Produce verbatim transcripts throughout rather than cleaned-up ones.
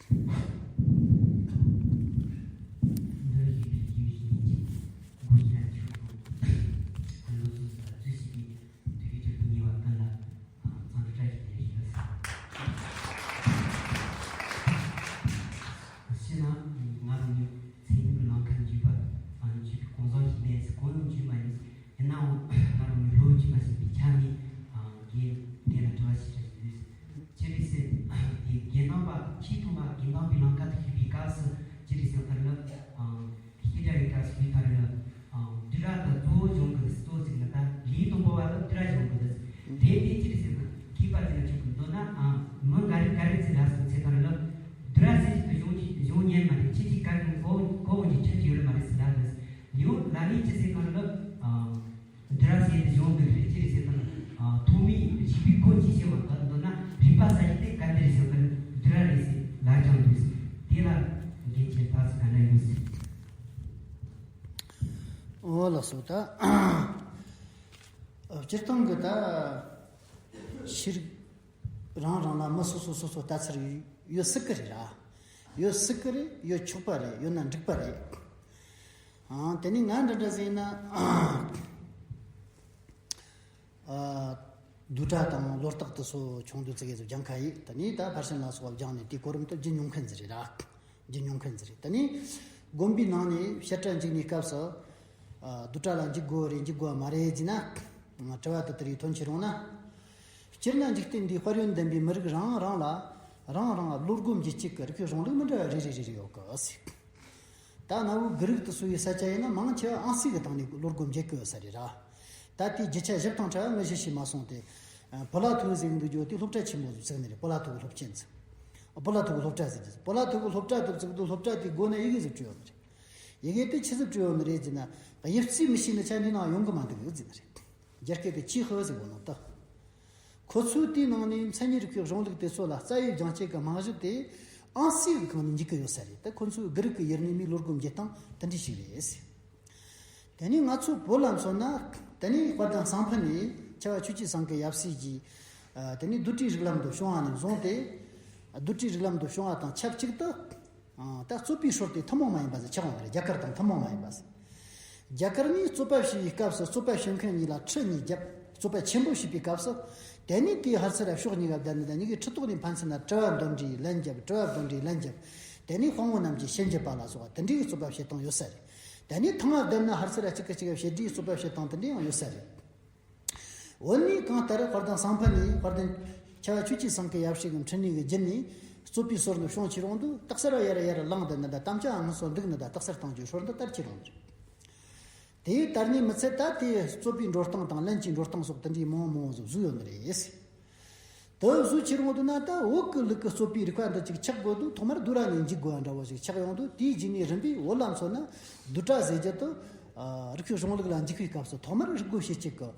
འདིར་ཡོད་པའི་དགེ་བའི་བཤེས་གཉེན་གྱིས་སྒོ་ཕྱི་ལ་ཆོས་དང་། ལོ་ཚོད་ཚོད་ལ་ཚོད་བྱས་པའི་དུས་ཀྱི་ཕྲུ་གུ་ཉེ་བ་ཀུན་ལ་འཚམས་འདྲི་བཀྲ་ཤིས་བདེ་ལེགས་ཞུ་ལགས། ཕྱི་ནང་ང་རང་ཉིད་ཚེ་རིང་གི་ནང་ཁུལ་འཇུག་པ་འཇུག་པའི་གང་ཟག་ཞིག་ལས་གང་ཡང་འཇུག་མ་ཡིན། ཡིན་ནའང་ང་རང་ཉིད་ལོ་བཅུ་མ་ཟིན་པའི་ཆ་ནས་རྒན་རྒན་ལ་དྲི་བ་ཞིག་དྲི་ཞིག་ཡོད། ཅི་རེད་ཟེར་དེ་རྒན་རྣམ་པ་ཆེས་ཐོག་མ་རྒན་དང་པོའི་ལམ་ཁ་དུ་ཞུགས་པའི་སྐབས་སུ་ཅི་རེད་ཟེར་བ་ལྟར་ན། ཤེས་བྱ་ཡི་སྐབས་སུ་ཞུགས་པར་ན། བསྡུས་གྲྭ་དང་གཙོ་བོ་སྦྱོང་དགོས། གཙོ་བོ་ཟེར་ན་ད་ལས་དང་པོ་བ་ལ་བསྡུས་གྲྭ་སྦྱོང་དགོས། དེ་དེ་ཅི་རེད་ཟེར་ན་མཁས་པ་ཟེར་ན་ཆོག་གི། མདོར་ན་མི་འགའ་རེ་འགའ་རེ་ཚོས་ལབ་སོང་ཚེ་ལྟར་ན། བསྡུས་གྲྭ་ཟེར་གྱི་འདུག་སྦྱོང་གི་སྦྱོང་ཉན་མ་རེད། ཁྱེད་ཀྱིས་ག་གི་གོ་གོ་འོང་གི་ཁྱད་ཀྱི་ཡོད་མ་རེད་ཟེར་ལབ་དུས། ཡང་ལ་ལས་ཅི་ཟེར་ལྟར་ན། བསྡུས་གྲྭ་ཟེར་དེ་སྦྱོང་དགོས་རེད། ཅི་རེད་ཟེར་ན། ཐོག་མའི་བྱིས་པའི་གོ་ཅི་ཤེས་པ་ལྟར། མདོར་ན་རིག་པ་གསར་བརྗེ་དེ་ག་འདི་རེད་ཟེར་ན་བསྡུས་གྲྭ་རེད་ཟེར་ལབ་ཀྱང་འདུག་དེ་ལ་འགན་ཆེ་ལྟ་ཚུལ་ག་འདྲ་ཡོད་ཟེར། འོ་ལགས་སོ། ད་སྤྱིར་བཏང་གི་ད་ཤེས་རིག་རང་རང་ལ་མི་སོ་སོ་སོ་སོ་ལྟ་ཚུལ་ཡོད་སྲིད་གི་རེད་ར། ཡོད་སྲིད་གི་རེད། ཡོད་ཆོག་པ་རེད། ཡོད་ན་འགྲིག་པ་རེད། ཨང་དེ་ནས་ང་འདྲ་འདྲ་ཟེར་ན། ཨ། བསྡུས་གྲྭ་དང་བློ་རྟགས་དེ་ཚོ་ཆུང་དུས་ཙི་གེ་ཟིག་སྦྱང་ཁ་ཡིན། དེ་ནས་ད་ཕར་ཕྱིན་ལ་སོགས་པ་སྦྱངས་ནས་དེའི་གོ་རིམ་དེ་བརྒྱུད་མྱོང་མཁན་ཟིག་རེད་ར། བརྒྱུད་མྱོང་མཁན་ཟིག་རེད། དེ་ནས་དགོན་པའི་ནང་ནས་བཤད་གྲྭ་འཇུག་ནས་སྐབས་སུ། ཨ། བསྡུས་གྲྭ་ལ་འཇུག་དགོས་རེད་འཇུག་དགོས་མ་རེད་ཟེར་ན། དྲི་བ་དེ་དེ་རིགས་ཐོན་ཁྱེར་ཡོང་ན། སྤྱིར་ན་འཇིག་རྟེན་འདིའི་དཔལ་ཡོན་ལྡན་པའི་མི་རིགས་རང་རང་ལ་རང་རང་བློ་སྒོ་འབྱེད་བྱེད་ཀྱི་རིག་པའི་གཞུང་ལུགས་མི་འདྲ་བ་རེ་རེ་རེ་རེ་ཡོད་གི་ཟེར། ད་གནའ་བོའི་གི་རིགས་དེ་ཚོ་ཡི་ས་ཆ་ཡིན་ན་མང་ཆེ་བ་ཨང་རྩིས་ཀྱི་སྟེང་ནས་བློ་སྒོ་འབྱེད་ཀྱི་ཡོད་ས་རེད་ར། ད་དེའི་རྒྱུ་ཆ་ཞིབ་དང་ཕྲ་བ་ངས་ཞུ་ཤེས་མ་སོང་སྟེ། པོ་ལ་ཐུ་ཟེར་གི་འདུག་རྒྱུ་དེ་སློབ་གྲྭ་ཆེན་པོ་ཟིག་བཙུགས་ནི་རེད། པོ་ལ་ཐུ་གི་སློབ་ཆེན་ཟིག་པོ་ལ་ཐུ་གི་སློབ་གྲྭ་ཟིག་བཙུགས། པོ་ལ་ཐུ་གི་སློབ་གྲྭ་དེ་བཙུགས་དུས་སློབ་གྲྭ་དེའི་སྒོ་ནས་ཡི་གེ་ཟིག་བྲིས་ཡོད་ནི་རེད། ཡི་གེ་དེ་ཆི་ཟིག་བྲིས་ཡོད་ནི་རེད་ཟེར་ན། དབྱིབས་རྩིས་མི་ཤེས་ནི་ཆ་འདི་ནང་ཡོང་གི་མ་འདུག་ཟེར་ནི་རེད། རྒྱ་སྐད་དེ་ཅི་ཧི་ཟེར་གོ་ནོ་ད། ཁོ་ཚོས་དེའི་ནང་ནས་མཚན་ཉིད་རིག་པའི་གཞུང་ལུགས་དེ་ཚོ་ལ་རྩ་བའི་སྦྱང་བྱེད་ཀྱི་རྨང་གཞི་དེ་ཨང་རྩིས་ཀྱི་སྒང་ནས་འཇུག་གི་ཡོད་ས་རེད། ད་ཁོ་ཚོའི་གི་རིགས་ཀྱི་ཡུལ་ནས་མིའི་བློ་སྒོ་འབྱེད་སྟངས་དེ་འདྲ་ཞིག་རེད། དེ་ནས་ང་ཚོ་བོད་ལ་མཚོན་ན། དེ་ནས་དཔལ་ལྡན་སང་ཕོད་ནས་ཆེ་བ་ཆོས་ཀྱི་སེང་གེ་ཡབ་སྲས་ཀྱིས། ཨ། དེ་ནས་རྡོར་དྲིལ་རིགས་ལམ་དུ་བྱུང་བ་ནས་བཟུང་སྟེ། རྡོར་དྲིལ་རིགས་ལམ་དུ་བྱུང་བ་དང་ཆབས་ཅིག་ཏུ། ཨ། ད་རྩོད་པའི་སྲོལ་དེ་ཐུན་མོང་མ་ཡིན་པ་ཟིག་ཆགས་ཡོང་བ་རེད། རྒྱ་གར་དང་ཐུན་མོང་མ་ཡིན་པ་ཟིག་རྒྱ་གར་ནས་རྩོད་པ་བྱེད་པའི་སྐབས་སུ་རྩོད་པ་བྱེད་མཁན་གཉིས་ལ་ཁྲི་གཉིས་བརྒྱབ། རྩོད་པ་ཆེན་པོ་བྱེད་པའི་སྐབས་སུ། དེ་ནས་དེའི་ཕར་ཚུར་ཕྱོགས་གཉིས་ཀ་བསྡད་ནས། ད་གཉིས་ཀའི་ཁྲི་ཐོག་ནས་ཕན་ཚུན་ན་དྲི་བ་འདོན་འདྲའི་ལན་བརྒྱབ། དྲི་བ་འདོན་འདྲའི་ལན་བརྒྱབ། དེ་ནས་དཔང་པོ་རྣམས་ཀྱིས་ཞལ་འགྱེད་པ་ལ་སོགས་པ་དེ་འདྲའི་རྩོད་པ་བྱེད་སྟངས་ཡོད་ས་རེད། དེ་ནས་ཐང་བ་བསྡད་ན་ཕར་ཚུར་གཅིག་གིས་གཅིག་བྱེད་འདྲའི་རྩོད་པ་བྱེད་སྟངས་དེ་འདྲ་ཡང་ཡོད་ས་རེད། འོན་ནས་གང་ལྟར་དཔལ་ལྡན་སང་ཕོད་ནས། དཔལ་ལྡན་ཆེ་བ་ཆོས་ཀྱི་སེང་གེ་ཡབ་སྲས་ཀྱི་འཕྲིན་ལས་ཀྱི་བརྒྱུད་ནས་རྩོད་པའི་སྲོལ་འདི་བྱུང་ཁྱེར་ཡོང་དུས། རྟགས་གསལ་བ་ཡར་ཡར་ལངས་བསྡད་ནི་དང་། དམ་བཅའ་ངན་སོང་འདུག་ནི་དང་། རྟགས་གསལ་བཏང་རྒྱུའི་སྲོལ་འདི་དར་ཁྱེར་ཡོང་ནི་རེད། དེ་ལྟར་ནི་མི་ཚད་ད་དེ་རྩོད་པའི་འགྲོ་སྟངས་དང་ལན་གྱི་འགྲོ་སྟངས་སོགས་དེ་འདྲའི་མང་བོ་མང་བོ་ཟིག་བཟོས་ཡོད་ནི་རེད། དེ་བཟོས་ཁྱེར་ཡོང་དུས་ན། ད་བོད་ཀྱི་ལུགས་ཀྱི་རྩོད་པའི་རིག་པ་འདི་ཅིག་ཆགས་དགོས་དུས། ཐོག་མར་བསྡུས་གྲྭ་ནས་འཇུག་དགོས་པ་འདྲ་བོ་ཞིག་ཆགས་ཡོང་དུས། དེའི་རྗེས་ནས་རིམ་པས་བོད་ལ་མཚོན་ན་བསྡུས་གྲྭ་ཟེར་རྒྱུ་དེ། ཨ། རིག་པའི་གཞུང་ལུགས་ལ་འཇུག་པའི་སྐབས་སུ་ཐོག་མར་རིག་རྒོལ་བྱེད་བྱེད་ཀྱི།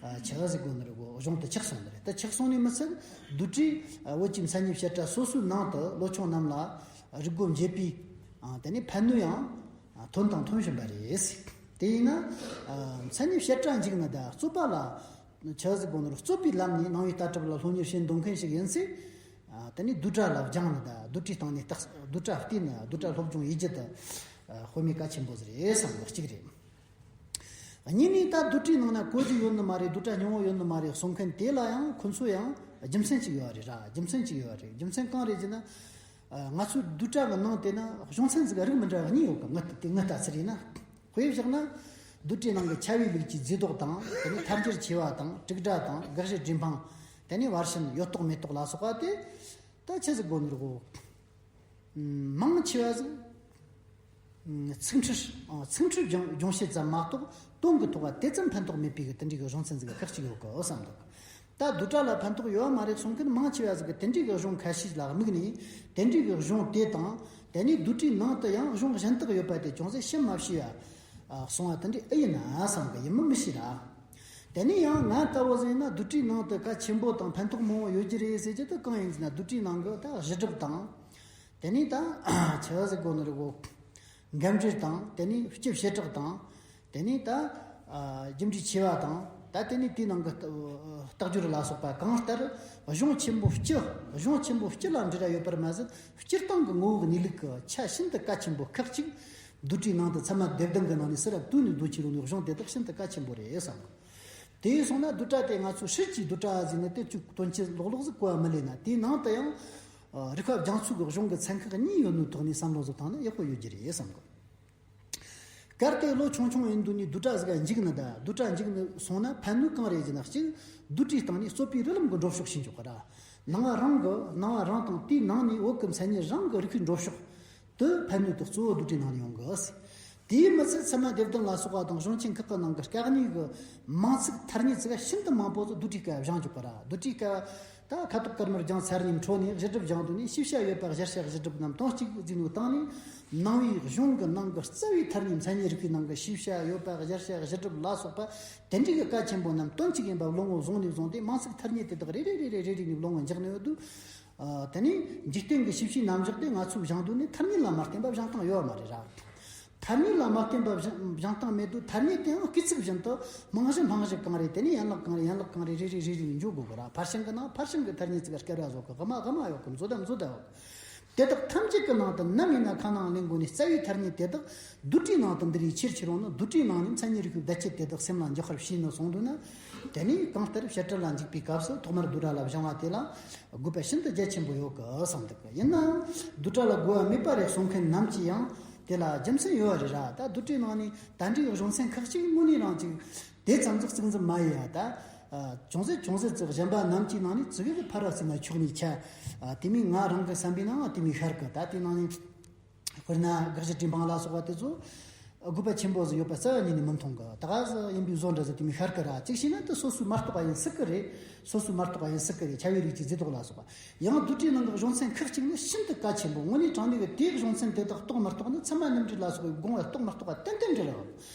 ཨ། ཆི་ཟེར་དགོས་ནི་རེད་གོ། གཞུང་དེ་ཆགས་སོང་ནི་རེད། ད་ཆགས་སོང་ནས་མི་ཚད་བསྡུས་གྲྭས། ཨ། བོད་ཀྱི་མཚན་ཉིད་བཤད་གྲྭ་སོ་སོའི་ནང་དུ་ལོ་ཆུང་རྣམས་ལ་རིག་རྒོལ་འབྱེད་པའི། ཨ། དེ་ནས་ཕན་ནུས་ཡང་ཐོན་དང་ཐོན་བཞིན་པ་རེད། དེ་ཡིན་ན། ཨ། མཚན་ཉིད་བཤད་གྲྭ་འཇུག་ནི་དང་རྩོད་པ་ལ། ཆི་ཟེར་དགོས་ནི་རེད། རྩོད་པའི་ལམ་ནས་ནང་པའི་ལྟ་གྲུབ་ལ་སློབ་གཉེར་བྱེད་འདོད་མཁན་ཞིག་ཡིན་ཚེ། ཨ། དེ་ནས་བསྡུས་གྲྭ་ལ་སྦྱངས་ནི་དང་། བསྡུས་གྲྭའི་སྟེང་ནས་རྟགས། བསྡུས་གྲྭ་བལྟས་ནས་བསྡུས་གྲྭ་སློབ་སྦྱོང་ཡེད་རྒྱུ་དེ། ཨ། དཔེ་མེད་གལ་ཆེན་པོ་ཟིག་རེད་བསམ་གི། གཅིག་རེད། གཉིས་ནས་ད་བསྡུས་གྲྭའི་ནང་ན་གོ་རྒྱུ་ཡོད་ནི་མ་རེད། བསྡུས་གྲྭ་སྙིང་བོ་ཡོད་ནི་མ་རེད་གསུང་མཁན་དེ་ལ་ཡང་ཁོ་ཚོ་ཡང་རྒྱུ་མཚན་གཅིག་ཡོད་རེད་ར། རྒྱུ་མཚན་གཅིག་ཡོད་རེད། རྒྱུ་མཚན་གང་རེད་ཟེར་ན། ཨ། ང་ཚོའི་བསྡུས་གྲྭ་གི་ནང་དེ་ན་གཞུང་ཚན་ཟིག་རིགས་མི་འདྲ་བ་གཉིས་ཡོད་གི། ངའི་ལྟ། དེ་ངའི་ལྟ་ཚུལ་ཡིན་ན། དཔེ་བཞག་ན། བསྡུས་གྲྭའི་ནང་གི་ཁྱད་པར་ལུགས་ཀྱི་རྫས་ལྡོག་དང་། དེ་ནས་ཐལ་སྦྱར་ཆེ་བ་དང་། དྲུག་སྒྲ་དང་། དགག་བྱའི་སྒྲས་འཕངས། དེ་ནས་བར་ཕྱིན་ཡོད་རྟོག་མེད་རྟོག་ལ་སོགས་པ་དེ། ད་ཆི་ཟིག་དགོས་ནི་རེད་གོ། མང་ཆེ་བ་ཟིག་ཚིག་འཁྲུལ། ཨ། ཚིག་འཁྲུལ་སྦྱོང་སྦྱོང་བྱེད་ཙམ་མ་གཏོགས། དོན་གྱི་ཐོག་ལ་དེ་ཙམ་ཕན་ཐོགས་མེད་པའི་གི་དེ་འདྲའི་གི་གཞུང་ཚན་ཟིག་ཁག་ཅིག་ཡོད་གི་བསམ་འདུག་ད་བསྡུས་གྲྭ་ལ་ཕན་ཐོགས་ཡོད་མ་རེད་གསུང་མཁན་མང་ཆེ་བ་ཟིག་གིས་དེ་འདྲའི་གི་གཞུང་ཁ་ཤས་ལ་དམིགས་ནས། དེ་འདྲའི་གི་གཞུང་དེ་དང་། དེ་ནས་བསྡུས་གྲྭའི་ནང་དུ་ཡང་གཞུང་གཞན་དག་ཡོད་པ་དེ་ཅུང་ཟད་ཤེས་མ་ཤེས་པ། ཨ། གསུང་བ་དེ་འདྲ་ཨེ་ཡིན་ན་བསམ་གི། ཡིན་མིན་མི་ཤེས་ར། དེ་ནས་ཡང་ང་ལྟ་བུ་ཟིག་ཡིན་ན་བསྡུས་གྲྭའི་ནང་དུ་གལ་ཆེན་པོ་དང་ཕན་ཐོགས་མང་བོ་ཡོད་རྒྱུ་རེད་ཟེར་རྒྱུ་དེ་གང་ཡིན་ཟེར་ན། བསྡུས་གྲྭའི་ནང་གི་ད་གཞི་གྲབས་དང་། དེ་ནས་ད་ཆི་ཟེར་དགོས་ནི་རེད་གོ། འགན་འཁྲི་དང་། དེ་ནས་སྤྱི་བྱེ་བྲག་དང་། དེ་ནས་ད། ཨ། རྒྱུ་འབྲས་ཆེ་བ་དང་ ད་དེ་ནས་དེའི་ནང་གི་རྟགས་སྦྱོར་ལ་སོགས་པ་གང་ལྟར་གཞུང་ཆེན་པོ་སྤྱི། གཞུང་ཆེན་པོ་སྤྱི་ལ་འབྲེལ་བ་ཡོད་པར་མ་ཟད། སྤྱིར་བཏང་གི་ངོ་བོ་གནས་ལུགས་ཀྱི་ཆ་ཤིན་ཏུ་གལ་ཆེན་པོ་ཁག་ཅིག་བསྡུས་གྲྭའི་ནང་དུ་ཚད་མ་སྡེ་བདུན་གྱི་ནང་ནས་ཕྱི་རབས་དུས་ནས་བསྡུས་ཕྱིར་རུང་ནས་གཞུང་དེ་དག་ཤིན་ཏུ་གལ་ཆེན་པོ་རེད་བསམ་གི། དེ་སོང་ན་བསྡུས་གྲྭ་དེ་ང་ཚོ་སྲིད་ཀྱི་བསྡུས་གྲྭ་ཟེར་ནས་དེ་བཅུ་དོན་ཆེན་ལོག་ལོག་ཟིག་གོ་བ་མི་ལེན་ན། དེའི་ནང་དུ་ཡང་རིགས་པ་རྒྱ་མཚོའི་གི་གཞུང་གི་ཚན་ཁག་གཉིས་ཡོད་ནོའི་ཐོག་ནས་བསམ་བློ་ཟིག་བཏང་ན་ཡག་པོ་ཡོད་རྒྱུ་རེད་བསམ་གི། གལ་ཏེ་ལོ་ཆུང་ཆུང་ཡིན་དུས་ནས་བསྡུས་གྲྭ་ཟིག་ག་འཇུག་ནི་ད། བསྡུས་གྲྭ་འཇུག་ནི་སོང་ན་ཕན་ནུས་གང་རེད་ཟེར་ན། གཅིག་བསྡུས་གྲྭའི་སྟེང་ནས་རྩོད་པའི་རིགས་ལམ་གྱི་འགྲོ་ཕྱོགས་ཤེས་འཇོག་གི་ར། ནང་རང་གི་ནང་རང་དང་དེའི་ནང་ནས་བོད་ཀྱི་མཚན་ཉིད་རང་གི་རིག་པའི་འགྲོ་ཕྱོགས་དེ་ཕན་ནུས་དེ་གཙོ་བོ་བསྡུས་གྲྭའི་ནང་ནས་ཡོང་གི། དེའི་མི་ཚད་ཚད་མ་སྡེ་བདུན་ལ་སོགས་པ་དང་གཞུང་ཆེན་ཁག་གི་ནང་གི་སྐད་གཉིས་ཀྱི་མིང་ཚིག་ཐ་སྙད་ཚིག་ཤིན་ཏུ་མང་པོ་ཚོ་བསྡུས་གྲྭའི་སྐབས་སྦྱངས་འཇོག་གི་ར། བསྡུས་གྲྭའི་སྐབས། ད་ཁ་དོག་དཀར་དམར་ལྗང་ཚ་གཉིས་འཕྲོ་ནས་གཞི་གྲུབ་སྦྱང་དུས་ནས་ཤེས་བྱ་ཡོད་པ་གཞིར་བཞག་གཞི་གྲུབ་རྣམས་དོན་གཅིག་འཛིན་ཡོད་སྟེང་ནས། ནང་པའི་གཞུང་གི་ནང་གི་རྩ་བའི་ཐ་སྙད་མཚན་ཉིད་རིག་པའི་ནང་གི་ཤེས་བྱ་ཡོད་པ་གཞིར་བཞག་གཞི་གྲུབ་ལ་སོགས་པ་དེ་འདྲའི་གི་གལ་ཆེན་པོ་རྣམས་དོན་གཅིག་ཡིན་པ་བློ་ངོར་བཟུང་ནས་བཟུང་སྟེ། མིང་ཚིག་ཐ་སྙད་དེ་དག་རེ་རེ་རེ་རེ་རེ་རེ་ནས་བློ་ངོར་འཇགས་ནས་ཡོད་དུས། ཨ། དེ་ནས་འཇིག་རྟེན་གྱི་ཤེས་བྱའི་རྣམ་གཞག་དེ་ང་ཚོས་སྦྱང་དུས་ནས་ཐ་སྙད་ལ་མ་བརྟེན་པ་སྦྱང་སྟངས་ཡོད་མ་རེད་ར། ཐ་སྙད་ལ་མ་བརྟེན་པ་སྦྱང་སྦྱང་སྟངས་མེད་དུས། ཐ་སྙད་དེའང་སྐུལ་ཚིག་བཞིན་དུ་རྨང་གཞི་རྨང་གཞི་གང་རེད། དེ་ནས་ཡན་ལག་གང་རེད། ཡན་ལག་གང་རེད། རེ་རེ་རེ་རེ་ནས་འཇོག་དགོས་གི་ར། ཕར་ཕྱིན་གི་ནང་ཕར་ཕྱིན་གི་ཐ་སྙད་ཚིག་སྐྱར་བ་བཟོ་གི། དབུ་མ་དབུ་མ་ཡོད་གི། མཛོད་བརྡ་མཛོད་བརྡ་ཡོད་གི། དེ་དག་ཐམས་ཅད་ཀྱི་ནང་དུ་ནམ་ཡིན་ན་ཁ་ནང་ལེན་དགོས་ནས། རྩ་བའི་ཐ་སྙད་དེ་དག་བསྡུས་གྲྭའི་ནང་དུ་འདི་རིགས་ཆེར་ཆེར་ཡོང་ན། བསྡུས་གྲྭའི་ནང་ནས་མཚན་ཉིད་རིག་པའི་བརྡ་ཆད་དེ་དག་སེམས་ལ་འཇགས་པར་ཤེས་ནས་སོང་དུས་ན། དེ་ནས་གང་ལྟར་བཤད་གྲྭ་ལ་འཇུག་པའི་སྐབས་སུ་ཐོག་མར་བསྡུས་གྲྭ་ལ་སྦྱང་བ་དེ་ལ་དགོས་པ་ཤིན་ཏུ་རྒྱ་ཆེན་པོ་ཡོད་གི་བསམ་འདུག་གི། ཡིན་ནའང་བསྡུས་གྲྭ་ལ་དགོས་པ་མེད་པ་རེད་གསུང་མཁན་རྣམས་ཀྱིས་ཡང་དེ་ལ་རྒྱུ་མཚན་ཡོད་རེད་ར། ད་བསྡུས་གྲྭའི་ནང་ནས་ད་འདྲའི་གཞུང་ཚན་ཁག་ཅིག་དངོས་གནས་རང་ཅིག་དེ་ཙམ་ཟིག་གཙིགས་འཛིན་མ་ཡིན་ཡ། ད་ཅུང་ཟད་ཅུང་ཟད་ཙིག་གཞན་པ་རྣམས་ཀྱི་ནང་ནས་ཙིག་གེ་ཕར་ར་བརྩིས་ན་ཆོག་ནི་ཆ། དེ་མིན་ང་རང་གི་བསམ་པའི་ནང་དེ་མིན་ཤར་གི། ད་དེ་ནང་ནས། དཔེར་ན་དགག་གཞི་དྲི་འཕང་ལ་སོགས་པ་དེ་ཚོ་དགོས་པ་ཆེན་པོ་ཟིག་ཡོད་པ་རྩ་བ་ཉིད་ནས་མི་མཐོང་གི། ད་ག་ཟིག་ཡིན་པའི་བཟོ་འདྲ་ཟིག་དེ་མིན་ཤར་གི་ར། གཅིག་བྱས་ན་དེ་སོ་སོའི་མ་རྟོགས་པ་ཡིན་སྲིད་གི་རེད། སོ་སོའི་མ་རྟོགས་པ་ཡིན་སྲིད་གི་རེད། ཁྱབ་པའི་རིགས་ཀྱི་རྫས་ལྡོག་ལ་སོགས་པ། ཡང་བསྡུས་གྲྭའི་ནང་གི་གཞུང་ཚན་ཁག་ཅིག་ནི་ཤིན་ཏུ་གལ་ཆེན་པོ། དངོས་གནས་དྲང་གནས་ཀྱི་དེའི་གཞུང་ཚན་དེ་དག་རྟོགས་མ་རྟོགས་ནི་ཚད་མ་རྣམ་འགྲེལ་ལ་སོགས་པའི་དགོངས་པ་རྟོགས་མ་རྟོགས་པ་ཏན་ཏན་འདྲ་རེད།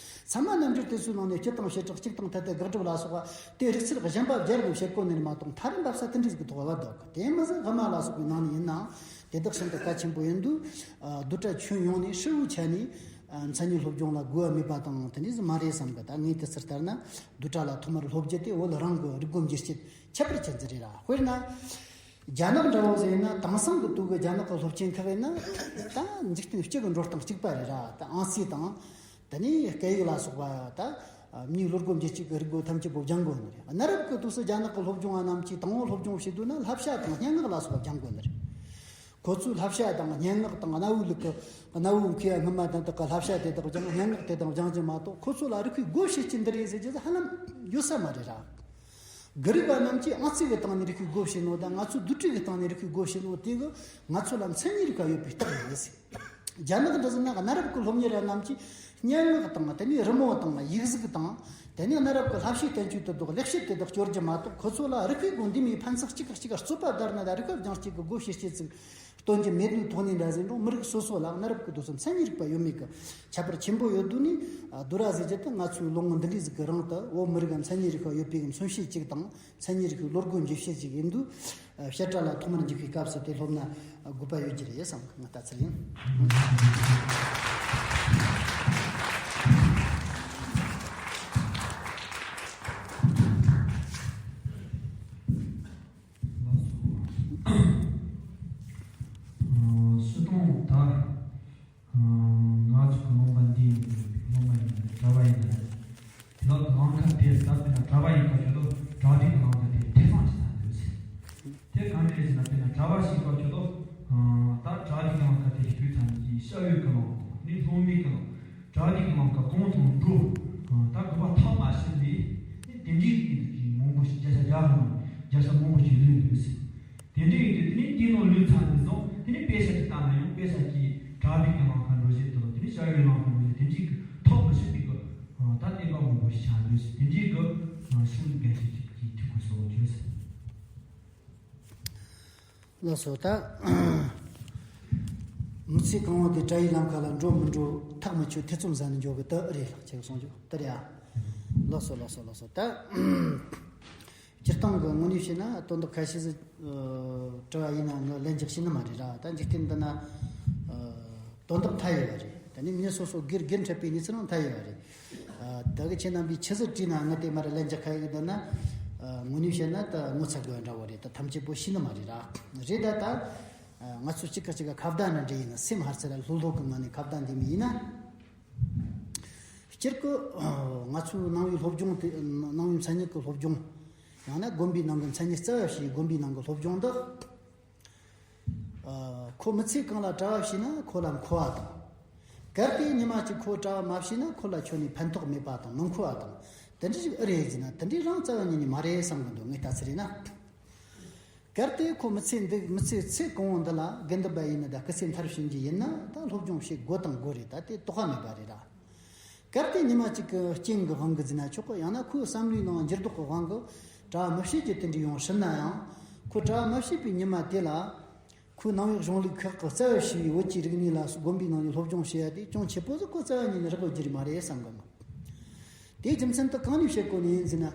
ཚད་མ་རྣམ་འགྲེལ་དེ་ཚོའི་ནང་ནས་སྤྱི་དང་བྱེ་བྲག་གཅིག་དང་ཐ་དད་དགག་སྒྲུབ་ལ་སོགས་པ་དེ་རིགས་ཚུལ་གཞན་པ་སྦྱར་ནས་བཤད་གོ་ནི་རེད་མ་གཏོགས། ཐ་རམ་པ་ས་དེ་འདྲའི་ཟིག་གི་ཐོག་བབ་འདུག་གི། དེ་མི་ཟིག་དབུ་མ་ལ་སོགས་པའི་ནང་ནས་ཡིན་ནའང་དེ་དག་ཤིན་ཏུ་གལ་ཆེན་པོ་ཡིན་དུས། ཨ། བསྡུས་གྲྭ་ཁྱོན་ཡོངས་ནས་ཧྲིལ་བོའི་ཆ་ནས། ཨ། མཚན་ཉིད་སློབ་སྦྱོང་ལ་དགོས་པ་མེད་པ་དང་དེ་འདྲ་ཟིག་མ་རེད་བསམ་གི། ད་ངས་དེ་ཚུར་ལྟར་ན་བསྡུས་གྲྭ་ལ་ཐོག་མར་སློབ་རྒྱུ་དེ་བོད་རང་གི་རིག་སྒོ་འབྱེད་སྤྱད་ཁྱད་པར་ཅན་ཟིག་རེད་ར། དཔེར་ན། རྒྱ་ནག་འདྲ་བོ་ཟིག་ཡིན་ན། དེང་སང་གི་དུས་ཀྱི་རྒྱ་ནག་གི་སློབ་ཆེན་ཁག་ཡིན་ན། ད་འཇིག་རྟེན་སྤྱི་གི་འགྲོ་སྟངས་གཅིག་པ་རེད་ར། ད་ཨང་རྩིས་དང་། དེ་ནས་སྐད་ཡིག་ལ་སོགས་པ། ད་མིའི་བློ་སྒོ་འབྱེད་སྤྱད་ཀྱི་རིག་སྒོ་ཐམས་ཅད་པོ་སྦྱང་དགོས་ནི་རེད། གནའ་རབས་ཀྱི་དུས་སུ་རྒྱ་ནག་གི་སློབ་སྦྱོང་བ་རྣམས་ཀྱིས་དང་པོ་སློབ་སྦྱོང་བྱེད་དུས་ན་བསླབ་བྱ་དང་སྙན་ངག་ལ་སོགས་པ་སྦྱང་དགོས་ནི་རེད། ཁོ་ཚོས་བསླབ་བྱ་དང་སྙན་ངག་དང་གནའ་བོའི་ལུགས་ཀྱི་གནའ་བོའི་མཁས་པ་སྔོན་མ་དང་དག་གི་བསླབ་བྱ་དེ་དག་སྦྱང་། སྙན་ངག་དེ་དག་སྦྱང་རྒྱུ་མ་གཏོགས། ཁོ་ཚོ་ལ་རིག་པའི་སྒོ་ཕྱེ་རྒྱུ་འདི་རེད་ཟེར་རྒྱུ་ཧ་ལམ་ཡོད་ས་མ་རེད་ར། གི་རིག་པ་རྣམས་ཀྱིས་ཨང་རྩིས་ཀྱི་སྟེང་ནས་རིག་པའི་སྒོ་ཕྱེ་ནོ་དང་། ང་ཚོས་བསྡུས་གྲྭའི་སྟེང་ནས་རིག་པའི་སྒོ་ཕྱེ་ནོ་དེ་གིས་ང་ཚོ་ལ་མཚན་ཉིད་རིག་པ་ཡོད་པའི་རྟགས་རེད་ཟེར། རྒྱ་ནག་འདྲ་ཟིག་ན་གནའ་རབས་ཀྱི་སློབ་གཉེར་བ་རྣམས་ཀྱིས་སྙན་ངག་དང་། དེ་ནས་རི་མོ་དང་། ཡིག་གཟུགས་དང་། དེ་ནས་གནའ་རབས་ཀྱི་བསླབ་བྱའི་བསྟན་བཅོས་དེ་དག་ལེགས་བཤད་དེ་དག་སྐྱོར་རྒྱུ་མ་གཏོགས། ཁོ་ཚོ་ལ་རིག་པའི་སྒོ་འདི་མོའི་ཕན་ཚུན་གཅིག་གིས་གཅིག་རྩོད་པ་བརྡར་ན་ད་རིག་པ་སྦྱང་སྤྱད་ཀྱི་སྒོ་ཕྱེ་སྤྱད་ཅིག་སྟོན་རྒྱུ་མེད་དུས་ཐོག་ནས་འདྲ་ཟིག་འགྲོ། མི་རིགས་སོ་སོ་ལ་གནའ་རབས་ཀྱི་དུས་སུ་མཚན་ཉིད་རིག་པ་ཡོད་མེད་ཀྱི་ཁྱད་པར་ཆེན་པོ་ཡོད་དུས་ནས། ཨ། བསྡུས་གྲྭ་ཟེར་རྒྱུ་དེ་ང་ཚོའི་ལོ་ངོ་འདི་འདྲའི་ཟིག་གི་རིང་དུ་བོད་མི་རིགས་མཚན་ཉིད་རིག་པ་ཡོད་པའི་མཚོན་བྱེད་ཅིག་དང་། མཚན་ཉིད་རིག་པའི་བློ་སྒོ་འབྱེད་བྱེད་ཅིག་ཡིན་དུས། ཨ། བཤད་གྲྭ་ལ་ཐོག་མར་འཇུག་པའི་སྐབས་སུ་དེ་སློབ་ན་དགོས་པ་ཡོད་རྒྱུ་རེད་བསམ་གི། ང་ལྟ་ཚུལ་ཡིན། སྤྱིར་བཏང་ད། ང་ཚོ་གི་ལུང་པ་འདིའི་སློབ་མ་ཡིན་ན་རེད། གྲྭ་པ་ཡིན་ན་རེད། ལག་གི་ལམ་ཁ་དེ་ལྟར་དཔེར་ན་གྲྭ་པ་ཡིན་སྐབས་ཀྱི་ལོ་གྲྭ་སྒྲིག་གི་ལམ་ཁ་དེ་ཐེ་ཚོམ་ཅིག་ཚ་འདུག་ཟེར། དེ་གང་རེད་ཟེར་ན། དཔེར་ན་གྲྭ་པ་ཞིག་སྐབས་ཀྱི་ལོ་ད་གྲྭ་སྒྲིག་གི་ལམ་ཁ་དེ་ཞུས་ཚར་ནས་ཀྱི་ཤ་འོད་ཀྱི་ལམ་དང་། ནི་སློབ་མའི་ཀྱི་ལམ། གྲྭ་སྒྲིག་གི་ལམ་ཁ་གང་དང་འགྲོ། ད་དགོས་པ་ཐག་མ་ཆོད་ནས་ནི་དེ་འདྲའི་ཡིན་དུས་ཀྱི་མང་པོ་ཞིག་བརྒྱ་ཆ་བརྒྱ་ལ་བརྒྱ་ཆ་མང་པོ་ཞིག་ལུས་འདུག་ཟེར། དེ་འདྲ་ཡིན་དུས་དེ་ནས་དེའི་ནང་ལུས་ཚར་ནས་བཟུང་། དེ་ནས་དཔེ་ཆ་ཅིག་ལྟ་ན་ཡང་དཔེ་ཆ་གི་གྲྭ་སྒྲིག་གི་ལམ་ཁ་འགྲོ་བྱེད་དུ། དེ་ནས་ཤ་འོད་ལམ་ཁ་འགྲོ་བྱེད། དེ་འདྲའི་གི་ཐོག་ཏུ་ཞུགས་པའི་གི་ད་བསྟན་པ་མང་པོ་ཞིག་ཆགས་འདུག་ཟེར། དེ་འདྲའི་གི་ཤིན་ཏུ་གལ་ཆེ་ཅིག་གི་ཐུགས་ཁུར་སོགས་བརྗོད་ཟེར། ལགས་སོ། ད་མི་ཚེ་གང་བོ་དེ་གྲྭ་ཡི་ལམ་ཁ་ལ་འགྲོ་མི་འགྲོ་ཐག་མི་ཆོད། ཐེ་ཚོམ་ཟ་ནས་འགྱོ་གི་དེ་རེད། ལགས་ཁྱེད་གསུང་རྒྱུ་དེ་རེད་ཨ། ལགས་སོ་ལགས་སོ་ལགས་སོ། ད། སྤྱིར་བཏང་གི་དངོས་གནས་བཤད་ན་དོན་དག་ཁ་ཤས་ཟིག་དྲི་བ་ཡིན་ན་ངས་ལན་རྒྱག་ཤེས་ནི་མ་རེད་ར། ད་འཇིག་རྟེན་འདི་ན་དོན་དག་མཐའ་ཡས་པ་རེད། ད་ནི་མི་སོ་སོ་སྒེར་སྒེར་འཕྲད་པའི་གནས་ཚུལ་རང་མཐའ་ཡས་པ་རེད། ད་གི་ཁྱེད་རྣམ་པས་ཆི་ཟིག་བྲིས་ན་ང་དེ་མར་ལན་རྒྱག་ཁ་ཡོད་འདུག་ན། དངོས་གནས་བཤད་ན་ད་ངོ་ཚ་དགོས་འདྲ་བོ་རེད། ད་ཐམས་ཅད་པོ་ཤེས་ནི་མ་རེད་ར། རེད་ད་ད། ང་ཚོ་གཅིག་གིས་གཅིག་ག་ཁ་བརྡ་འདྲ་འདྲ་ཡིན་ན། སེམས་ཧར་ཚེ་ལ་ལྷོད་ལྷོད་གི་ངང་ནས་ཁ་བརྡ་འདི་མི་ཡིན་ན། སྤྱིར་གི་ང་ཚོའི་ནང་པའི་སློབ་སྦྱོང་དེ། ནང་པའི་མཚན་ཉིད་ཀྱི་སློབ་སྦྱོང་། ཡང་ན་དགོན་པའི་ནང་གི་མཚན་ཉིད་རྩ་བ་ཞིག་དགོན་པའི་ནང་གི་སློབ་སྦྱོང་འདི། ཁོ་མི་ཚེ་གང་ལ་གྲྭ་བ་བྱས་ན་ཁོ་ལ་མཁོ་བ་དང་། གལ་ཏེ་ཉི་མ་གཅིག་ཁོ་གྲྭ་བ་མ་བྱས་ན་ཁོ་ལ་ཁྱོན་ནས་ཕན་ཐོགས་མེད་པ་དང་མི་མཁོ་བ་དང་། དེ་འདྲ་ཞིག་ཨེ་རེད་ཟེར་ན། དེ་འདྲའི་རང་རྩ་བ་ཉིད་ནས་མ་རེད་བསམ་གི་འདུག་ངས་ལྟ་ཚུལ་རེད་ན། གལ་ཏེ་ཁོ་མི་ཚེ་འདི། མི་ཚེ་ཚེ་གང་བོ་འདི་ལ་དགེ་འདུན་པ་ཡིན་ན་ད་སྐུ་ཚེ་མཐར་ཕྱིན་གྱི་ཡིན་ན་ད་སློབ་སྦྱོང་བྱེད་དགོས་དང་དགོས་རེད། ད་དེ་དོགས་པ་མེད་པ་རེད་ར། གལ་ཏེ་ཉི་མ་གཅིག་གི་རྐྱེན་གྱི་དབང་གིས་ཟེར་ན་ཆོག་གི། ཡང་ན་ཁོའི་བསམ་བློའི་ནང་འགྱུར་ལྡོག་གི་དབང་གིས་གྲྭ་བ་མི་བྱེད་རྒྱུ་དེ་འདྲ་ཡོང་སྲིད་ན་ཡང་། ཁོ་གྲྭ་བ་མ་བྱས་པའི་ཉི་མ་དེ་ལ། ཁོའི་ནང་པའི་གཞུང་ལུགས་ཁག་གི་རྩ་བ་ཞེས་པའི་བོད་ཀྱི་རིག་གནས་ལ་དགོན་པའི་ནང་ནས་སློབ་སྦྱོང་བྱེད་ཡ་དེ་ཅུང་ཆེ་པོ་ཟིག་ཁོ་རྩ་བ་ཉིད་ནས་རག་དགོས་རྒྱུ་རེད་མ་རེད་བསམ་གི་མོ། དེའི་རྒྱུ་མཚན་དེ་གང་ནས་བཤད་དགོས་ནི་ཡིན་ཟེར་ན།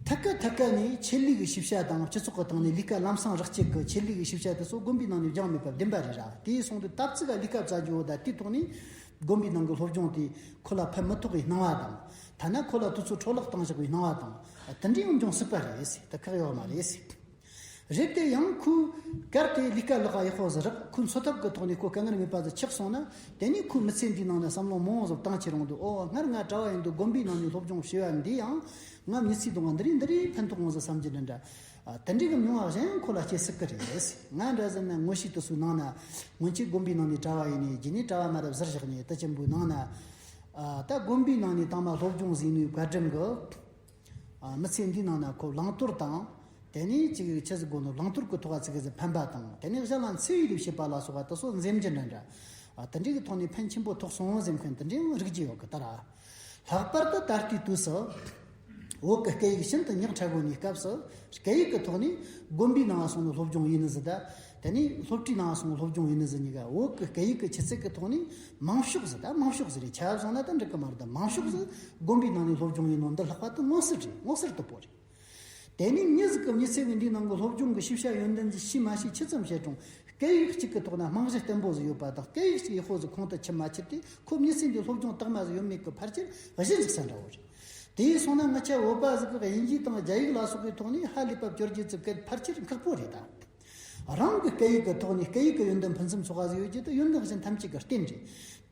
ཐད་ཀ་ཐད་ཀ་ནས་ཆེད་ལས་ཀྱི་ཤེས་བྱ་དང་སྤྱི་ཚོགས་ཀྱི་སྟེང་ནས་ལས་ཀ་ལམ་སང་རག་བྱེད་ཀྱི་ཆེད་ལས་ཀྱི་ཤེས་བྱ་དེ་ཚོ་དགོན་པའི་ནང་ནས་སྦྱངས་མེད་པ་བདེན་པ་རེད་ར། དེ་སོང་དུས་ད་ཙིག་ག་ལས་ཀ་བཙལ་རྒྱུ་བོ་ད་དེའི་ཐོག་ནས་དགོན་པའི་ནང་གི་སློབ་སྦྱོང་དེ་ཁོ་ལ་ཕན་མི་ཐོགས་པའི་སྣང་བ་དང་། ཐ་ན་ཁོ་ལ་དུས་ཚོད་འཕྲོ་བརླག་བཏང་བཞག་པའི་སྣང་བ་དང་། དེ་འདྲའི་འོང་འབྱུང་སྲིད་པ་རེད་ཟེར། དེ་ཁག་ཡོད་མ་རེད་ཟེར། རེད་དེ་ཡང་ཁོས་གལ་ཏེ་ལས་ཀ་ལག་ག་ཡག་པོ་ཟིག་རག་ཁོའི་འཚོ་ཐབས་ཀྱི་ཐོག་ནས་ཁོ་དཀའ་ངལ་མེད་པ་ཟིག་ཆགས་སོང་ན། དེ་ནས་ཁོའི་མི་ཚེ་འདིའི་ནང་ན་བསམ་བློ་མང་བོ་ཟིག་བཏང་བྱེད་རུང་འདུག་ཨོ་སྔར་ང་གྲྭ་བ་ཡིན་དུས་དགོན་པའི་ནང་ནས་སློབ་སྦྱོང་བྱས་པ་འདི་ཡང་ང་མི་ཚེའི་དུང་བ་འདི་རིགས་འདི་རིགས་ཕན་ཐོགས་འོང་ཟིག་བསམ་གྱི་འདྲ་འདྲ། ཨ། དེ་འདྲའི་གི་མྱོང་བ་གཞན་ཡང་ཁོ་ལ་སྐྱེ་སྲིད་ཀི་རེད། ང་འདྲ་ཟེར་ན་ངོ་ཤེས་དེ་ཚོའི་ནང་ན་སྔོན་ཆད་དགོན་པའི་ནང་ནས་གྲྭ་བ་ཡིན་ནས། རྗེས་ནས་གྲྭ་བ་མ་རབས་ཟུར་བཞག་ནས། དེ་ཆེན་པོའི་ནང་ན། ཨ། ད་དགོན་པའི་ནང་ནས་དང་མ་སློབ་སྦྱོང་ཟིན་ནས་བཀའ་དྲིན་གི། ཨ། མི་ཚེ་འདིའི་ནང་ན་ཁོ་བླང་དོར་དང་། དེ་ནས་ཅིག་ཆི་ཟིག་དགོས་ནོ། བླང་དོར་གི་ཐོག་ཙིག་གེ་ཟིག་ཕན་པ་དང་། དེ་ནས་གཞན་ལ་འཚེ་བའི་རིགས་བྱེད་པ་ལ་སོགས་པ་དེ་ཚོ་འཛེམ་གྱི་འདྲ་འདྲ། ཨ། དེ་འདྲའི་གི་ཐོག་ནས་ཕན་ཆེན་པོ་ཐོགས་སོང་འཛེམ་མཁན་དེ་འདྲའི་རིགས་ཀྱི་ཡོད་གི། ད་ར་ལྷག་པར་དུ་ད་ལྟའི་དུས་སུ་བོད་ཀྱི་སྐད་ཡིག་ཤིན་ཏུ་ཉག་ཕྲ་གོ་ནི་སྐབས་སུ། སྐད་ཡིག་གི་ཐོག་ནས་དགོན་པའི་ནང་སོང་ནས་སློབ་སྦྱོང་ཡིན་ནི་ཟིག་ད། དེ་ནས་སློབ་གྲྭའི་ནང་སོང་སློབ་སྦྱོང་ཡིན་ནི་ཟིག་གཉིས་ཀ་བོད་ཀྱི་སྐད་ཡིག་གི་ཆུ་ཚད་ཀྱི་ཐོག་ནས་མང་ཤོས་ཟིག་ད། མང་ཤོས་ཟིག་རེད། ཆ་བཞག་ན་ད་འགྲིག་གི་མ་རེད། ད་མང་ཤོས་ཟིག་དགོན་པའི་ནང་ནས་སློབ་སྦྱོང་ཡིན་ནོ་འདི་ལྷག་པར་དུ་མངོན་གསལ་རེད། མངོན་གསལ་དོད་པོ་རེད། དེ་ནས་མྱི་ཟིག་གིས་མྱི་ཚེ་གི་འདིའི་ནང་གི་སློབ་སྦྱོང་གི་ཤེས་བྱ་ཡོན་ཏན་ཟིག་ཤེས་མ་ཤེས་ཅི་ཙམ་བྱས་རུང་། སྐད་ཡིག་གཅིག་གི་ཐོག་ན་རྨང་གཞི་བརྟན་པོ་ཟིག་ཡོད་པ་དང་། སྐད་ཡིག་གཅིག་ཡག་པོ་ཟིག་ཁོང་དུ་ཆུད་མ་ཆུད་དེ། ཁོ་མྱི་ཚེ་འདིའི་སློབ་སྦྱོང་དག་མ་ཟིག་ཡོད་མེད་ཀྱི་ཕལ་ཆེར་གཞི་འཛུགས་ས་འདྲ་བོ་རེད། དེ་ཡིན་སོང་ན་ང་ཆ་བོད་པ་ཟིག་གིས་དབྱིན་ཇི་དང་རྒྱ་ཡིག་ལ་སོགས་པའི་ཐོག་ནས་ཧ་ལས་པ་བཅོ་བརྒྱད་ཙམ་སྐད་ཕལ་ཆེར་ཁག་པོ་རེད་ད། རང་གི་སྐད་ཡིག་གི་ཐོག་ནས་སྐད་ཡིག་གི་ཡོན་ཏན་ཕུན་སུམ་ཚོགས་པ་ཟིག་ཡོད་རྒྱུ་དེ་ཡོན་ཏན་གཞན་ཐམས་ཅད་ཀྱི་རྟེན་རེད།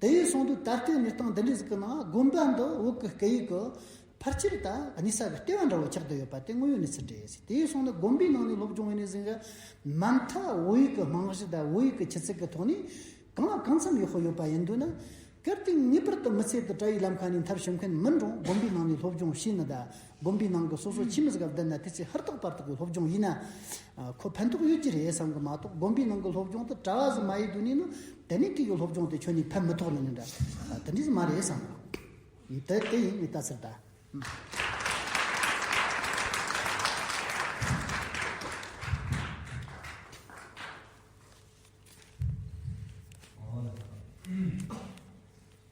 དེ་ཡིན་སོང་དུས་ད་ལྟའི་གནས་སྟངས་འདི་འདྲ་ཟིག་གི་ནང་དགོན་པ་འདི་བོད་ཀྱི་སྐད་ཡིག་གི་ཕལ་ཆེར་ད་གནས་ས་གི་ལྟེ་བ་འདྲ་བོ་ཆགས་བསྡད་ཡོད་པ་དེ་དངོས་ཡོད་གནས་ཚུལ་རེད། དེ་ཡིན་སོང་ན་དགོན་པའི་ནང་ནས་སློབ་སྦྱོང་ཡིན་ནི་ཟིག་གི་མ་མཐའ་བོད་ཡིག་གི་རྨང་གཞི་དང་བོད་ཡིག་གི་ཆུ་ཚད་ཀྱི་ཐོག་ནས་གང་ལ་གང་འཚམ་ཡག་པོ་ཡོད་པ་ཡིན་འདུག་ན། གལ་ཏེ་ངེས་པར་དུ་མི་ཚེ་འདི་གྲྭ་བའི་ལམ་ཁ་ནས་མཐར་ཕྱིན་མཁན་མིན་རུང་། དགོན་པའི་ནང་ནས་སློབ་སྦྱོང་བྱས་ནི་དང་། དགོན་པའི་ནང་གི་སོ་སོ་ཁྱིམ་མི་ཟིག་ག་བསྡད་ན་དེ་ཚེ་ཧུར་ཐག་པར་ཐག་གི་སློབ་སྦྱོང་ཡིན་ན། ཨ། ཁོ་ཕན་ཐོགས་ཡོད་ཀྱི་རེད་བསམ་གི་མ་གཏོགས། དགོན་པའི་ནང་གི་སློབ་སྦྱོང་དེ་གྲྭ་བ་ཟིག་མ་ཡིན་དུས་ནི་ནི། དེ་ནས་དེ་གི་སློབ་སྦྱོང་དེ་ཁྱོན་ནས་ཕན་མི་ཐོགས་ནི་ནི་འདྲ། ཨ། དེ་འདྲ་ཟིག་མ་རེད་བསམ་གི། དེ་དེ་ཡིན་ངའི་ལྟ་ཚུལ་ད།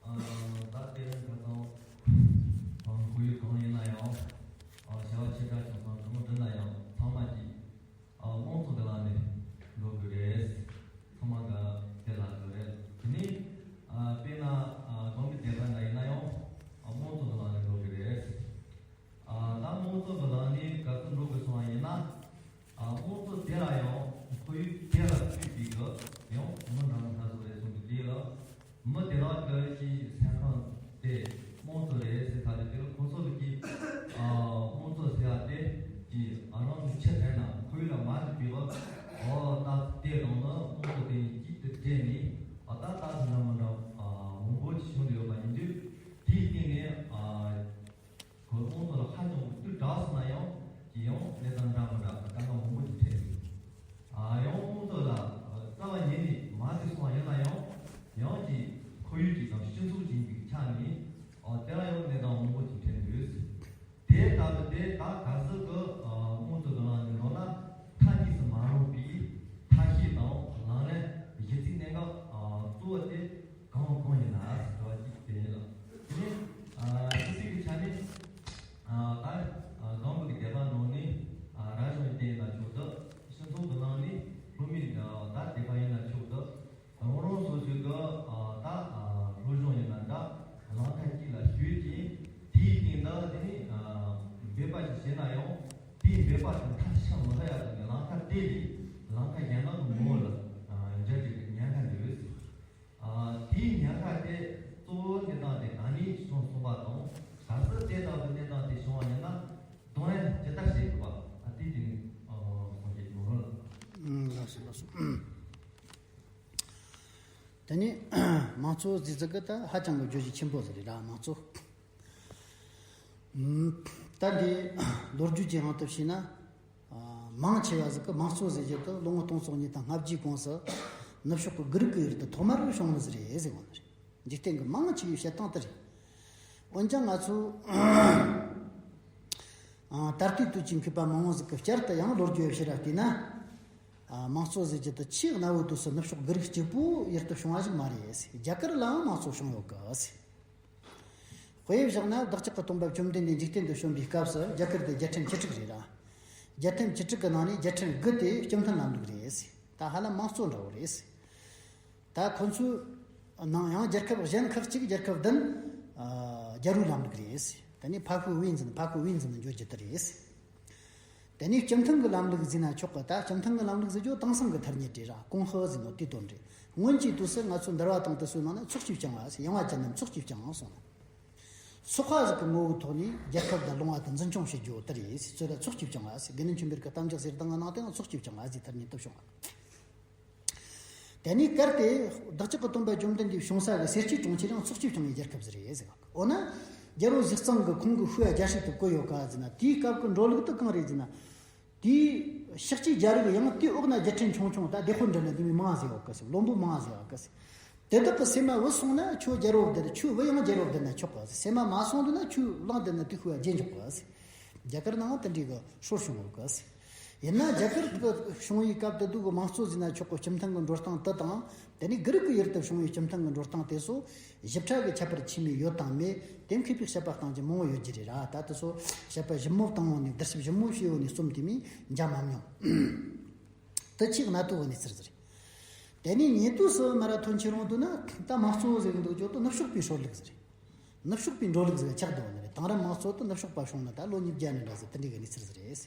ཨ། ད་དེ་རིང་ཁ་སང་ཁོར་ཡུག་གང་ཡིན་ན་ཡང་། ཨ། བྱ་བ་ཆེ་ཕྲ་ཆུང་ཆུང་གང་འགྲུབ་ན་ཡང་ཚང་མ་གྱིས། ཨ། དམངས་གཙོ་གི་ལམ་ནས་འགྲོ་དགོས་རེད། ཚང་མ་ག་དེ་ལ་འགྲོ་རེད། དེ་ནས། ཨ། དཔེར་ན། ཨ། དགོན་པའི་སྡེ་པ་འདྲ་ཡིན་ན་ཡང་། ཨ། དམངས་གཙོ་གི་ལམ་ནས་འགྲོ་དགོས་རེད། དེ་ནས་མང་གཙོ་ཟེར་ཟིག་གི་ད་ཧ་ཅང་གི་བརྗོད་གཞི་ཆེན་པོ་ཟིག་རེད་ར། མང་གཙོ། ཨམ། ད་འདི་ལོ་རྒྱུས་ཀྱི་དབང་དུ་བྱས་ན། ཨ། མང་ཆེ་བ་ཟིག་གི་མང་གཙོ་ཟེར་རྒྱུ་དེ་ལོ་ངོ་སྟོང་ཚོ་གཉིས་དང་ལྔ་བཅུའི་གོང་སུ་ནུབ་ཕྱོགས་ཀྱི་གུ་རུབ་ཀྱི་ཡུལ་དུ་ཐོག་མར་བྱུང་ནི་ཟིག་རེད་ཟེར་གོ་ནི་རེད། འཇིག་རྟེན་གྱི་མང་ཆེ་བའི་བཤད་སྟངས་དེ་རེད། འོན་ཀྱང་ང་ཚོ་ཨ། ད་ལྟའི་དུས་ཀྱི་མཁས་པ་མང་བོ་ཟིག་གིས་བསྐྱར་དུ་ཡང་ལོ་རྒྱུས་ཕྱིར་ར་བལྟས་ན། ཨ། མང་གཙོ་ཟེར་རྒྱུ་དེ་ཆེས་གནའ་བོའི་དུས་སུ་ནུབ་ཕྱོགས་གུ་རུབ་གཅིག་པུའི་ཡུལ་དུ་བྱུང་བ་ཞིག་མ་རེད། རྒྱ་གར་ལའང་མང་གཙོ་བྱུང་ཡོད་གི། དཔེ་བཞག་ན་བདག་ཅག་གི་སྟོན་པ་བཅོམ་ལྡན་འདས་འཇིག་རྟེན་དུ་བྱོན་པའི་སྐབས་སུ་རྒྱ་གར་དེ་རྒྱལ་ཕྲན་བཅུ་དྲུག་རེད་ར། རྒྱལ་ཕྲན་བཅུ་དྲུག་གི་ནང་ནས་རྒྱལ་ཕྲན་དགུ་དེ་སྤྱི་མཐུན་ལམ་ལུགས་རེད། ད་ཧ་ལམ་མང་གཙོ་འདྲ་བོ་རེད། ད་ཁོ་ཚོའི་ནང་ཡང་རྒྱལ་ཁབ་གཞན་ཁག་ཅིག་རྒྱལ་ཁབ་བདུན། ཨ། རྒྱལ་པོའི་ལམ་ལུགས་རེད། དེ་ནས་ཕ་ཤུའི་དབུས་འཛིན། ཕ་ཤུའི་དབུས་འཛིན་ནི་འཇོག་རྒྱུ་དེ་རེད། དེ་ནས་སྤྱི་མཐུན་གྱི་ལམ་ལུགས་ཟེར་ན་ཆོག་གི། ད་སྤྱི་མཐུན་གྱི་ལམ་ལུགས་ཟེར་རྒྱུ་དེང་སང་གི་ཐ་སྙད་རེད་ར། ཀོང་ཧྥེ་ཟེར་ནོ་དེའི་དོན་རེད། སྔོན་གྱི་དུས་སུ་ང་ཚོ་འདུལ་བ་དང་དེ་ཚོའི་ནང་ན་ཚོགས་ཀྱིས་བསྐྱངས་པ་ཟེར། ཡངས་པ་ཅན་རྣམས་ཚོགས་ཀྱིས་བསྐྱངས་གསུངས་ནོ། ཚོགས་པ་ཟིག་གི་ངོ་བོའི་ཐོག་ནས་རྒྱལ་ཁབ་དང་ལུང་བ་དང་འཛིན་སྐྱོང་བྱེད་རྒྱུ་དེ་རེད་ཟེར། ཚོད་ལ་ཚོགས་ཀྱིས་བསྐྱངས་པ་ཟེར། དགེ་འདུན་ཆོས་འཕེལ་གྱི་གཏམ་རྒྱུད་ཟེར་སྟངས་ཀྱི་ནང་དུ་ཡང་ཚོགས་ཀྱིས་བསྐྱངས་པ་ཟེར་ཐ་སྙད་དེ་བྱུང་བ། དེ་ནས་གལ་ཏེ་བདག་ཅག་གི་སྟོན་པ་བཅོམ་ལྡན་འདས་བྱུང་ས་གི་སེར་སྐྱའི་གྲོང་ཁྱེར་ཡང་ཚོགས་ཀྱིས་བསྐྱངས་པའི་རྒྱལ་ཁབ་ཟིག་རེད་ཟེར་བ། འོ་ན་རྒྱལ་པོ་གཟིགས་གཙང་གིས་ཁོང་གི་ཤུལ་བ་རྒྱལ་སྲིད་དུ་བཀོད་ཡོད་ག་ཟེར་ན། དེའི་སྐབས་ཀྱི་འགྲོ་ལུགས་དེ་གང་རེད་ཟེར་ན། དེའི་ཤཱཀྱའི་རྒྱལ་རབས། ཡང་དེའི་འོག་ན་རྒྱལ་ཕྲན་ཆུང་ཆུང་། ད་སྡེ་དཔོན་འདྲ་ན་དེ་མོ་མང་ཟེར་བ་གི་ཟེར། བློན་པོ་མང་ཟེར་བ་གི་ཟེར། དེ་དག་གི་སེམས་མ་བུད་སོང་ན་ཁྱོད་རྒྱལ་པོ་བསྡད། ཁྱོད་བུ་ཡང་རྒྱལ་པོ་བསྡད་ན་ཆོག་གི་ཟེར། སེམས་མ་མ་སོང་འདུག་ན་ཁྱོད་གླང་བསྡད་ན་དེའི་ཤུལ་བ་རྗེས་འཇུག་གི་ཟེར། རྒྱ་གར་ནང་དེ་འདྲའི་གི་སྲོལ་བྱུང་ཡོད་གི་ཟེར། ཡིན་ན་རྒྱ་གར་གི་བྱུང་བའི་སྐབས་དེ་དུས་གི་མང་གཙོ་ཟེར་ན་ཆོག་གི་སྤྱི་མཐུན་གི་འགྲོ་སྟངས་དེ་དང་། དེ་ནས་གུ་རུབ་ཀྱི་ཡུལ་དུ་བྱུང་བའི་སྤྱི་མཐུན་གི་འགྲོ་སྟངས་དེ་ཚོ་ཞིབ་ཕྲ་གི་ཁྱད་པར་ཆེན་མོ་ཡོད་དང་མེད། དེ་མཁས་པའི་བཤད་པ་གཏང་རྒྱུ་མང་བོ་ཡོད་རྒྱུ་རེད་ར། ད་དེ་ཚོ་བཤད་པ་ཞིབ་མོ་བཏང་བ་ནས། བསྡུར་ཞིབ་ཞིབ་མོ་བྱས་བ་ནས་རྩོམ་དེ་མིན་མཇལ་མ་མྱོང་། དེ་ཆེས་གནའ་དུས་བོ་ནས་ཚུར་ཟེར། དེ་ནས་ཉེ་དུས་སུ་མར་ར་ཐོན་ཁྱེར་ཡོང་དུས་ན། ད་མང་གཙོ་ཟེར་གི་འདུག་རྒྱུ་དེ་ནུབ་ཕྱོགས་པའི་སྲོལ་ལུགས་ཟིག་རེད། ནུབ་ཕྱོགས་པའི་འགྲོ་ལུགས་ཟིག་ཆགས་འདུག་ནི་རེད། དེང་རབས་མང་གཙོ་དེ་ནུབ་ཕྱོགས་པ་བྱུང་ནི་ད་ལོ་ཉིས་བརྒྱ་ནས་འདྲ་ཟིག་དེ་འདྲའི་གི་གནས་ཚུལ་ཟིག་རེད།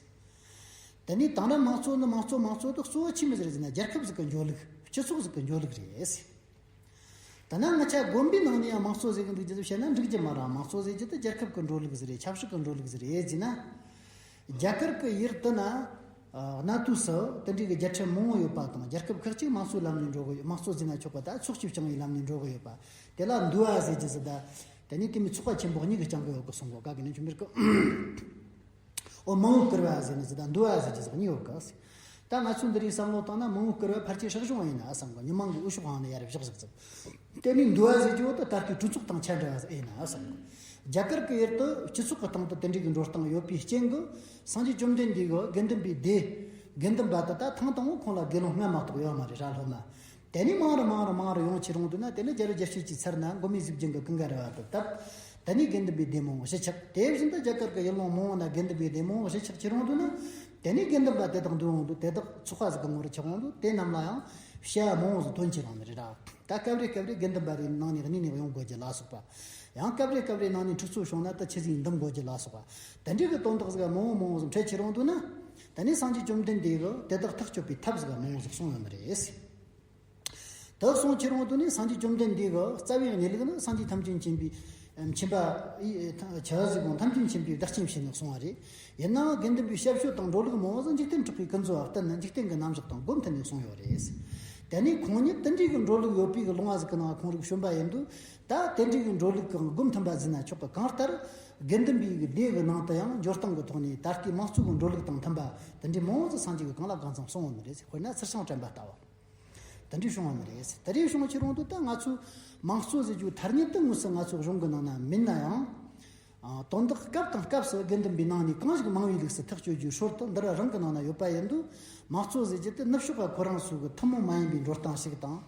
དེ་ནས་དེང་རབས་མང་གཙོ་ནི། མང་གཙོ་མང་གཙོ་དེ་གཙོ་བོ་ཆི་མོ་ཟིག་རེད་ཟེར་ན། རྒྱལ་ཁབ་ཟིག་གི་འགྲོ་ལུགས། སྤྱི་ཚོགས་ཟིག་གི་འགྲོ་ལུགས་རེད། ད་ནང་ང་ཆོ་དགོན་པའི་ནང་ནས་ཡང་མང་གཙོ་ཟེར་གི་འདུག་རྒྱུ་ཟིག་བཤད་ན་འགྲིག་རྒྱུ་མ་རེད། མང་གཙོ་ཟེར་རྒྱུ་དེ་རྒྱལ་ཁབ་ཀྱི་འགྲོ་ལུགས་ཟིག་རེད། ཆབ་སྲིད་ཀྱི་འགྲོ་ལུགས་ཟིག་རེད་ཟེར་ན། རྒྱ་གར་གྱི་ཡུལ་དེ་ན། ཨ། གནའ་དུས་སུ་དེ་འདྲའི་གི་རྒྱལ་ཕྲན་མང་བོ་ཡོད་པ་དང་། རྒྱལ་ཁབ་ཁག་ཅིག་མང་གཙོའི་ལམ་ནས་འགྲོ་གི་ཡོད། མང་གཙོ་ཟེར་ན་ཆོག་པ། ད་ཚོགས་ཀྱིས་བསྐྱངས་པའི་ལམ་ནས་འགྲོ་གི་ཡོད་པ། དེ་ལ་འདུལ་བ་ཟེར་རྒྱུ་ཟིག་དང་། དེ་ནས་དེ་མོ་ཚོགས་པ་ཆེན་པོ་གཉིས་ཀྱིས་བསྐྱངས་གི་ཡོད་གི་གསུང་གོ་ག་དགེ་འདུན་ཆོས་འཕེལ་གྱིས། འོ། མང་བོ་བཀུར་བ་ཟེར་ནི་ཟིག་དང་འདུལ་བ་ཟེར་རྒྱུ་ཟིག་གཉིས་ཡོད་གི་ཟེར། ད་ང་ཚོས་འདི་རིགས་བསམ་བློ་བཏང་ན། མང་བོ་བཀུར་བ་ཕལ་ཆེར་སྲིད་གཞུང་ཡིན་ན་བསམ་གི། མི་མང་གི་འོས་ཤོག་འཕངས་ནས་ཡར་བཞག་ཟིག་ཙམ། དེ་ནས་འདུལ་བ་ཟེར་རྒྱུ་བོ་ད་ལྟ་དུས་གྲོས་ཚོགས་དང་ཆ་འདྲ་བ་ཟིག་ཡིན་ན་བསམ་གི། རྒྱ་གར་གྱི་ཡུལ་དུ་སྤྱི་ཚོགས་ཀྱི་སྟེང་དུ་དེ་འདྲའི་གི་འགྲོ་སྟངས་ཡོད་པའི་རྐྱེན་གྱིས། སངས་རྒྱས་བཅོམ་ལྡན་འདས་ཀྱིས་དགེ་འདུན་པའི་སྡེ། དགེ་འདུན་པ་དེ་ད་ཐེངས་དང་པོ་ཁོང་ལ་དགེ་སློང་ལྔ་མ་གཏོགས་ཡོད་མ་རེད་ར། སློབ་མ། དེ་ནས་མང་རུ་མང་རུ་མང་རུ་ཡོང་ཁྱེར་ཡོང་དུས་ན། དེ་ནས་རྒྱལ་པོ་རྒྱལ་བྱེད་ཀྱི་ཚར་ན་མགོན་མེད་གཟུགས་ཅན་གྱིས་ཀུན་དགའ་རི་བ་དེ་བཏབ། དེ་ནས་དགེ་འདུན་པའི་སྡེ་མང་བོ་གཞིས་ཆགས། དེ་བཞིན་དུ་རྒྱ་གར་གྱི་ཡུལ་ལུང་མང་བོ་ན་དགེ་འདུན་པའི་སྡེ་མང་བོ་གཞིས་ཆགས་ཁྱེར་ཡོང་དུས་ན། དེ་ནས་དགེ་འདུན་པ་དེ་དག་འདུས་ཡོང་དུས། དེ་དག་ཚོགས་པ་ཟིག་གི་ངོ་རུ་ཆགས་ཡོང་དུས། དེ་རྣམས་ལ་ཡང་བྱ་བ་མང་བོ་ཟིག་ཐོན་ཁྱེར་ཡོང་ནི་རེད་ར། ད་སྐབས་རེ་སྐབས་རེ་དགེ་འདུན་པ་རེ་ནང་ནས་གནས་ནས་ཡོང་དགོས་རྒྱུ་ལ་སོགས་པ། ཡང་སྐབས་རེ་སྐབས་རེ་ནང་ནས་འཁྲུག་རྩོད་བྱུང་ན་ད་ཆི་ཟིག་འདུམ་དགོས་རྒྱུ་ལ་སོགས་པ། དེ་འདྲའི་གི་དོན་དག་ཟིག་མང་བོ་མང་བོ་ཟིག་འཕྲད་ཁྱེར་ཡོང་དུས་ན། དེ་ནས་སངས་རྒྱས་བཅོམ་ལྡན་འདས་ཀྱིས་དེ་དག་ཐག་གཅོད་པའི་ཐབས་ཟིག་མང་བོ་ཟིག་གསུངས་ཡོད་ནི་རེད། དེ་གསུངས་ཁྱེར་ཡོང་དུས་ནས། སངས་རྒྱས་བཅོམ་ལྡན་འདས་ཀྱི་རྩ་བའི་གནས་ལུགས་ནི་སངས་རྒྱས་ཐམས་ཅད་མཁྱེན་པའི། ཨ། མཁྱེན་པ་ཡི། ཆ་ཟིག་གོང་ཐམས་ཅད་མཁྱེན་པའི་བདག་རྐྱེན་བྱས་ནས་གསུངས་པ་རེད། ཡིན་ནའང་དགེ་འདུན་པའི་ཞབས་ཞུ་དང་འགྲོ་ལུགས་མང་བོ་ཟིག་འཇིག་རྟེན་གྲགས་པའི་ཀུན་རྫོབ་བ་བསྟུན་ནས། འཇིག་རྟེན་གྱི་རྣམ་གཞག་དང་སྒོ་མཐུན་ནས་གསུངས་ཡོད་རེད། དེ་ནས་ཁོང་ཉིད་དེ་འདྲའི་གི་འགྲོ་ལུགས་ཡོད་པའི་གི་ལུང་བ་ཟིག་གི་ནང་ཁོང་རིགས་བྱོན་པ་ཡིན་དུས། ད་དེ་འདྲའི་གི་འགྲོ་ལུགས་གང་སྒོ་མཐུན་པ་ཟེར་ན་ཆོག་གི། གང་ལྟར་དགེ་འདུན་པའི་གི་སྡེ་གི་ནང་དུ་ཡང་འགྲོ་སྟངས་གི་ཐོག་ནས་ད་ལྟའི་མང་གཙོ་གི་འགྲོ་ལུགས་དང་མཐུན་པ་དེ་འདྲའི་མང་བོ་ཟིག་སངས་རྒྱས་ཀྱིས་གང་ལ་གང་འཚམ་གསུངས་ཡོད་ནི་རེད། དཔེར་ན་ཚུལ་ཤིང་དྲན་པ་ལྟ་བུ། དེ་འདྲའི་བྱུང་བ་ནི་རེད། དེ་འདྲའི་བྱུང་ཁྱེར་ཡོང་དུས། ད་ང་ཚོས་མང་གཙོ་ཟེར་རྒྱུའི་ཐ་སྙད་དེ་དངོས་སུ་ང་ཚོའི་གཞུང་གི་ནང་ན་མེད་ན་ཡང་། ཨ། དོན་དག་སྐབས་དང་སྐབས་སུ་དགེ་འདུན་པའི་ནང་ནས་གང་ཞིག་མང་བའི་ལུགས་སུ་ཐག་གཅོད་རྒྱུའི་སྲོལ་དེ་འདུལ་བ་རང་གི་ནང་ན་ཡོད་པ་ཡིན་དུས། མང་གཙོ་ཟེར་རྒྱུ་དེ་ནུབ་ཕྱོགས་པ་ཁོ་རང་ཚོའི་གི་ཐུན་མོང་མ་ཡིན་པའི་འགྲོ་སྟངས་ཤིག་དང་།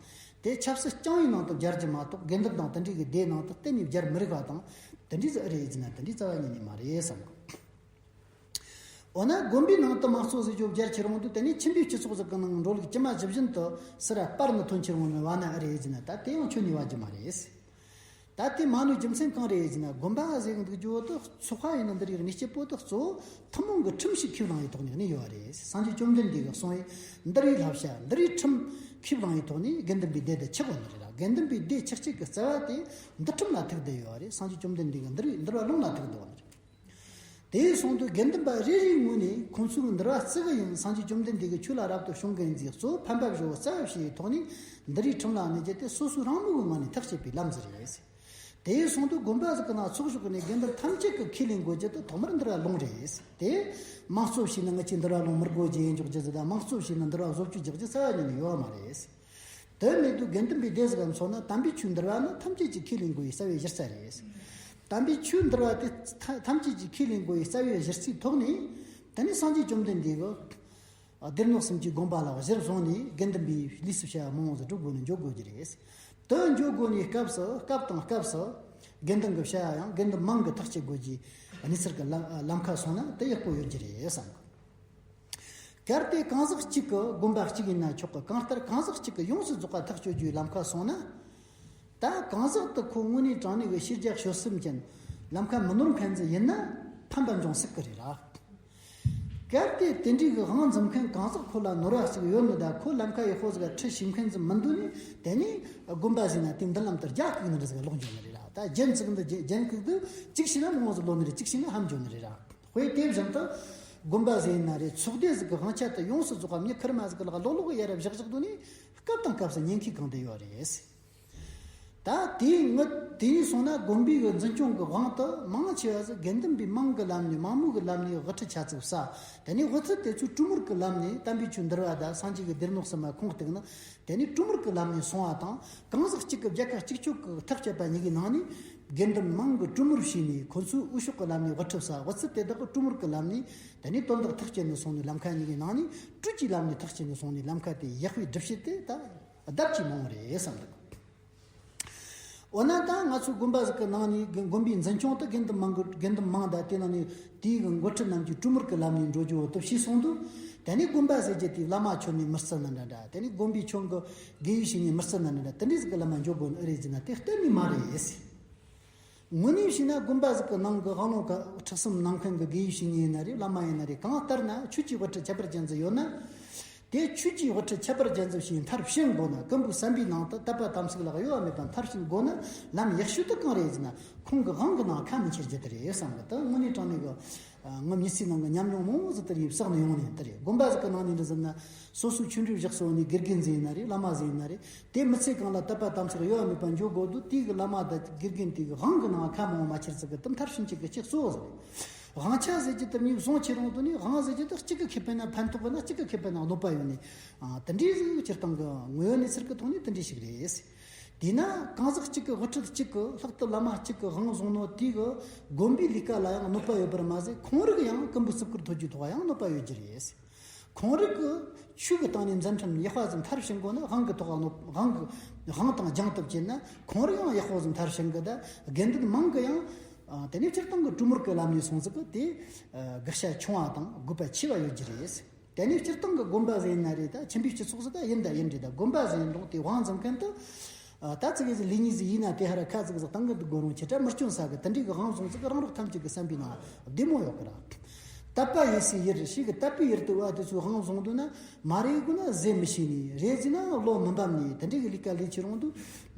དེ་ཆབ་སྲིད་རྐྱང་བའི་ནང་དུ་སྦྱར་རྒྱུ་མ་གཏོགས། དགེ་འདུན་དང་དེ་འདྲའི་གི་སྡེའི་ནང་དུ་གཏན་ནས་སྦྱར་མི་རིགས་པ་དང་། དེ་འདྲའི་ཟིག་ཨེ་རེད་ཟེར་ན། དེ་འདྲའི་རྩ་བ་ཉིད་ནས་མ་རེད་བསམ་གི། འོ་ན་དགོན་པའི་ནང་དུ་མང་གཙོ་ཟེར་རྒྱུ་སྦྱར་ཁྱེར་ཡོང་དུས། དེ་ནས་ཁྱིམ་པའི་སྤྱི་ཚོགས་ཟིག་གི་ནང་འགྲོ་ལུགས་ཇི་མ་ཇི་བཞིན་དུ་སུ་ར་སྤར་ནས་ཐོན་ཁྱེར་ཡོང་ནི་བ་ན་ཨེ་རེད་ཟེར་ན། ད་དེ་ཡང་ཁྱོན་ནས་བ་རྒྱུ་མ་རེད། ད་དེ་མ་ནུས་རྒྱུ་མཚན་གང་རེད་ཟེར་ན། དགོན་པ་ཟེར་གི་འདུག་རྒྱུ་བོ་དེ། ཚོགས་པ་ཡིན་ན་འདི་རིགས་གནས་སྐྱེས་པོ་དེ་གཙོ་བོ་ཐུན་མོང་གི་ཁྲིམས་ཤིག་ཁས་བླངས་ཡི་ཐོག་ནས་གནས་ཡོད་རེད། སངས་རྒྱས་བཅོམ་ལྡན་འདས་ཀྱིས་གསུངས་པའི་འདུལ་བའི་བསླབ་བྱ། འདུལ་བའི་ཁྲིམས་ཁས་བླངས་ཡི་ཐོག་ནས་དགེ་འདུན་པའི་སྡེ་དེ་ཆགས་ཡོད་ནི་རེད་ལ། དགེ་འདུན་པའི་སྡེ་ཆགས་བྱེད་ཀྱི་རྩ་བ་དེ་འདུལ་ཁྲིམས་ལ་ཐུག་བསྡད་ཡོད་རེད། སངས་རྒྱས་བཅོམ་ལྡན་འདས་ཀྱི་འདུལ་བའི་འདུལ་བ་ལུང་ལ་ཐུག་བསྡད་ཡོད་ནི་རེད། དེ་སོང་དུས་དགེ་འདུན་པ་རེ་རེའི་ངོས་ནས་ཁོང་ཚོའི་འདུལ་བ་བརྩི་གི་ཡིན། སངས་རྒྱས་བཅོམ་ལྡན་འདས་ཀྱིས་ཆོས་ལ་རབ་ཏུ་བྱུང་གི་ཡིན་ཟེར་གཙོ་བོ་ཕན་པ་བཞི་བོ་རྩ་བ་ཞེས་པའི་ཐོག་ནས་འདི་རིགས་ཁྲིམས་ལ་གནས་རྒྱུ་དེ་སོ་སོའི་རང་མོས་ཀྱི་ངང་ནས་ཐག་བཅད་པའི་ལམ་ཟིག་རེད། དེ་སོང་དུས་དགོན་པ་ཟིག་གི་ནང་ཚོགས་བཞུགས་ནས་དགེ་འདུན་ཐམས་ཅད་ཀྱིས་ཁས་ལེན་དགོས་རྒྱུ་དེ་ཐོག་མར་འདུལ་བ་ལུང་རེད། དེ་དམངས་གཙོ་བྱས་ན་ངེད་ཀྱིས་འདུལ་བ་ལུང་མི་དགོས་རྒྱུ་ཡིན་འཇོག་རྒྱུ་ཟིག་དང་། དམངས་གཙོ་བྱས་ན་འདུལ་བ་བཟོ་བཅོས་རྒྱག་རྒྱུ་རྩ་བ་ཉིད་ནས་ཡོད་མ་རེད། དེ་མེད་དུས་དགེ་འདུན་པའི་སྡེ་ཟིག་ག་མཚོན་ན་དམ་པའི་ཆོས་འདུལ་བ་ནི་ཐམས་ཅད་ཀྱིས་ཁས་ལེན་དགོས་པའི་རྩ་བའི་གཞི་རྩ་རེད། དམ་པའི་ཆོས་འདུལ་བ་དེ་ཐ་ཐམས་ཅད་ཀྱིས་ཁས་ལེན་དགོས་པའི་རྩ་བའི་གཞི་རྩའི་ཐོག་ནས། དེ་ནས་སངས་རྒྱས་བཅོམ་ལྡན་འདས་ཀྱིས་སྡེ་སྣོད་གསུམ་གྱི་དགོངས་པ་ལ་གཞིར་བཟུང་ནས་དགེ་འདུན་པའི་ལུས་སུ་བྱ་བ་མང་བོ་ཟིག་སྒྲུབ་དགོས་ནས་འཇོག་དགོས་ཀྱི་རེད། དེ་འཇོག་དགོས་ནས་སྐབས་སུ་སྐབས་དང་སྐབས་སུ་དགེ་འདུན་གྱི་བྱ་བ་ཡང་དགེ་འདུན་མང་གིས་ཐག་གཅོད་དགོས་ཀྱི་གནས་ཚུལ་གྱི་ལམ་ལམ་ཁ་སོང་ན་དེ་ཡག་པོ་ཡོད་ཀྱི་རེད་བསམ་གི། གལ་ཏེ་གང་ཟག་གཅིག་གི་དགོན་པ་གཅིག་ཡིན་ན་ཆོག་གི། གང་ལྟར་གང་ཟག་གཅིག་གི་ཡོངས་སུ་རྫོགས་པ་ཐག་གཅོད་རྒྱུའི་ལམ་ཁ་སོང་ན། ད་གང་ཟག་དེ་ཁོ་དངོས་གནས་དྲང་གནས་ཀྱི་ཤེས་རྒྱ་ཤོད་སེམས་ཅན་ལམ་ཁ་མི་ནོར་མཁན་ཟིག་ཡིན་ན་ཕན་པ་འབྱུང་སྲིད་ཀྱི་རེད་ར། གལ་ཏེ་དེ་འདྲའི་གི་དབང་འཛིན་མཁན་གང་ཟག་ཁོ་ལ་ནོར་བ་ཞིག་ཡོད་ནི་ད་ཁོ་ལམ་ཁ་ཡག་པོ་ཟིག་ལ་ཁྲིད་ཤེས་མཁན་ཟིག་མི་འདུག་ནི། དེ་ནས་དགོན་པ་ཟིག་ན་དེ་མདུན་ལམ་དུ་རྒྱ་བཀུག་ནི་རེད་ཟིག་ལོག་འགྱོ་ནི་རེད་ར། ད་རྒྱན་ཚིག་འདི་རྒྱན་བཀུག་འདི་གཅིག་བྱས་ན་མང་བོ་ཟིག་ལོག་ནི་རེད། གཅིག་བྱས་ན་ཧམ་འགྱོ་ནི་རེད་ར། དཔེ་དེ་བཞིན་དུ་དགོན་པ་ཟིག་ཡིན་ན་རེད། ཚོགས་སྡེ་ཟིག་གི་དབང་ཆ་དེ་ཡོངས་སུ་རྫོགས་པ་མྱི་ཁེར་མ་ཟིག་གི་ལག་ལོག་ལོག་ཡར་ར་བཞག་བཞག་འདུག་ནི། སྐབས་དང་སྐབས་སུ་ཉེན་ཁའི་སྒང་དུ་ཡོད་རེད། ད་དེའི་ངོས་དེ་ཡིན་སོང་ན་དགོན་པའི་གི་འཛིན་སྐྱོང་གི་དབང་དུ་མང་ཆེ་བ་ཟིག་དགེ་འདུན་པའི་མིང་གི་ལམ་ནས་མང་མོས་ཀྱི་ལམ་ནས་དབུ་ཁྲིད་ཆ་ཚིག་བསགས། དེ་ནས་དབུ་ཁྲིད་དེ་ཚོས་གྲོས་མོལ་གྱི་ལམ་ནས་དམ་པའི་ཆོས་འདུལ་བ་དང་སངས་རྒྱས་ཀྱི་སྡེ་སྣོད་གསུམ་མ་ཁུངས་གཏུགས་ནས། དེ་ནས་གྲོས་མོལ་གྱི་ལམ་ནས་སོང་བ་དང་། གང་ཟག་གཅིག་གི་བརྒྱ་ཁ་གཅིག་གཅོད་ཀྱི་ཐག་བཅད་པ་གཉིས་ཀྱི་ནང་ནས་དགེ་འདུན་མང་གིས་གྲོས་མོལ་བྱས་ནས་ཁོ་ཚོས་འོས་ཤོག་གི་ལམ་ནས་དབུ་ཁྲིད་བསགས། དབུ་ཁྲིད་དེ་དག་གིས་གྲོས་མོལ་གྱི་ལམ་ནས་དེ་ནས་དོན་དག་ཐག་བཅད་ནས་སོང་ནས་ལམ་ཁ་གཉིས་ཀྱི་ནང་ནས་གྲོས་ཀྱི་ལམ་ནས་ཐག་བཅད་ནས་སོང་ནས་ལམ་ཁ་དེ་ཡག་པའི་སྒྲུབ་བྱེད་དེ་ད་ལྡབ་ཀྱིས་མང་བ་རེད་བསམ་འདུག་འོ་ན་ད་ང་ཚོའི་དགོན་པ་ཟིག་གི་ནང་ནས་དགོན་པའི་འཛིན་སྐྱོང་དུ་དགེ་འདུན་མང་གི་དགེ་འདུན་མང་དང་། དེ་ནང་ནས་དེའི་གི་འགོ་ཁྲིད་རྣམས་ཀྱིས་གྲོས་མོལ་གྱི་ལམ་ནས་འགྲོ་རྒྱུ་བོ་དེ་བྱས་སོང་དུས། དེ་ནས་དགོན་པ་ཟེར་རྒྱུ་དེ་བླ་མ་མཆོད་ནས་མི་བརྩི་ནི་འདྲ་འདྲ། དེ་ནས་དགོན་པའི་ཁྱོན་གྱི་དགེ་བའི་བཤེས་གཉེན་མི་བརྩི་ནི་འདྲ་འདྲ། དེ་འདྲའི་ཟིག་གི་ལམ་མ་འགྱོ་དགོས་ནི་ཨེ་རེད་ཟེར་ན་དེ་གཏན་ནས་མ་རེད་ཟེར། དངོས་གནས་བྱས་ན་དགོན་པ་ཟིག་གི་ནང་གི་དབང་ལུང་ཁྲིད་གསུམ་གནང་མཁན་གྱི་དགེ་བའི་བཤེས་གཉེན་ཡིན་ན་རེད། བླ་མ་ཡིན་ན་རེད། གང་ལྟར་ན་ཆོས་ཀྱི་དབུ་ཁྲིད་ཁྱད་པར་ཅན་ཟིག་ཡོད་ན། དེ་ཆོས་ཀྱི་དབུ་ཁྲིད་ཁྱད་པར་ཅན་ཟིག་ཞིག་མཐར་ཕྱིན་དགོས་ན། ཀུན་པོའི་བསམ་པའི་ནང་དུ་དད་པ་དམ་ཚིག་ལ་གཡོ་བ་མེད་པ་མཐར་ཕྱིན་དགོས་ན་ལམ་ཡག་ཤོས་དེ་གང་རེད་ཟེར་ན། ཁོང་གི་དབང་གི་ནང་ཁ་མི་འཁྱེར་རྒྱུ་དེ་རེད་བསམ་གི། དེ་དངོས་གནས་དྲང་གནས་གི་ངའི་མི་ཚེའི་ནང་གི་ཉམས་མྱོང་མང་བོ་ཟིག་དེ་རེད་བསགས་ནས་ཡོང་ནས་དེ་རེད། དགོན་པ་ཟིག་གི་ནང་ནས་འདྲ་ཟེར་ན། སོ་སོའི་ཆོས་འབྲེལ་བཞག་སོང་ནས་དགེ་རྒན་ཟིག་ཡིན་ན་རེད། བླ་མ་ཟིག་ཡིན་ན་རེད། དེ་མི་ཚེ་གང་ལ་དད་པ་དམ་ཚིག་གཡོ་བ་མེད་པ་འཇོག་དགོས་དུས། དེའི་གི་བླ་མ་དང་དགེ་རྒན་དེ་གི་དབང་གི་ནང་ཁ་མང་བོ་མ་འཁྱེར་ཟིག་གི་དེ་མཐར་ཕྱིན་ཅིག་གི་ཅིག་གཙོ་བོ་ཟིག་རེད། དབང་ཆ་ཟེར་རྒྱུ་དེ་མྱི་བཟུང་ཁྱེར་རུང་དུ་ནི། དབང་ཟེར་རྒྱུ་དེ་གཅིག་གི་ཁེ་ཕན་ན་ཕན་ཐོགས་པ་ན་གཅིག་གི་ཁེ་ཕན་ན་གནོད་པ་ཡོད་ནི། ཨ། དེ་འདྲའི་ཟིག་སྤྱིར་བཏང་གི་དངོས་ཡོད་གནས་ཚུལ་གི་ཐོག་ནས་དེ་འདྲའི་ཞིག་རེད། དེས་ན་གང་ཟག་གཅིག་གི་དབུ་ཁྲིད་གཅིག་གི་ལྷག་ཏུ་བླ་མ་གཅིག་གི་དབང་བཟུང་ནོ་དེ་གི་དགོན་པའི་ལས་ཀ་ལ་ཡང་གནོད་པ་ཡོད་པར་མ་ཟད། ཁོང་རང་གི་ཡང་ཀུན་པོའི་བརྩི་བཀུར་ཐོབ་རྒྱུའི་ཐོག་ཡང་གནོད་པ་ཡོད་རྒྱུ་རེད། ཁོང་རང་གི་ཆོས་ཀྱི་སྟེང་ནས་མཛད་འཕྲིན་ཡག་པ་ཟིག་མཐར་ཕྱིན་དགོས་ན། དབང་གི་ཐོག་གནོད། དབང་གི་དབང་དང་སྦྱང་ཐབས་བྱས་ན་ཁོང་རང་ཡང་ཡག་པོ་ཟིག་མཐར་ཕྱིན་གི། ད་དགེ་འདུན་མང་གི་ཡང་། ཨ། དེ་ནས་སྤྱིར་བཏང་གི་གྲོས་མོལ་གི་ལམ་ནས་སོང་ཟིག་གི་དེ། ཨ། དགག་བྱ་ཆུང་བ་དང་དགོས་པ་ཆེ་བ་ཡོད་རྒྱུ་རེད། དེ་ནས་སྤྱིར་བཏང་གི་དགོན་པ་ཟིག་ཡིན་ན་རེད། ད་ཁྱིམ་པའི་སྤྱི་ཚོགས་ཟིག་ད་ཡིན་ད་ཡིན་རེད། ད་དགོན་པ་ཟིག་ཡིན་རུང་དེ་དབང་འཛིན་མཁན་དེ། ཨ། ད་ཙི་གེ་ཟིག་ལས་ཉེས་ཟིག་ཡིན་ན་དེ་ཧ་ར་ཁ་ཙིག་ཟིག་བཏང་གི་འདུག་དགོས་རུང་ཆེ་ཕྲ་མི་སྐྱོན་ས་གི་དེ་འདྲའི་གི་དབང་བཟུང་ཟིག་གི་རང་རོགས་ཐམས་ཅད་ཀྱི་བསམ་པའི་ནང་བདེ་མོ་ཡོད་གི་ར། དད་པ་ཡེ་སའི་ཡུལ་ཞིག་གི་དད་པའི་ཡུལ་དུ་བ་དེ་ཚོའི་དབང་བཟུང་འདུག་ན། མ་རེད་དགོས་ན་ཟས་མི་ཤེས་ནི། རེད་ཟེར་ན་བློ་མི་འབབ་ནི། དེ་འདྲའི་གི་ལས་ཀ་ལས་ཁྱེར་རུང་དུ་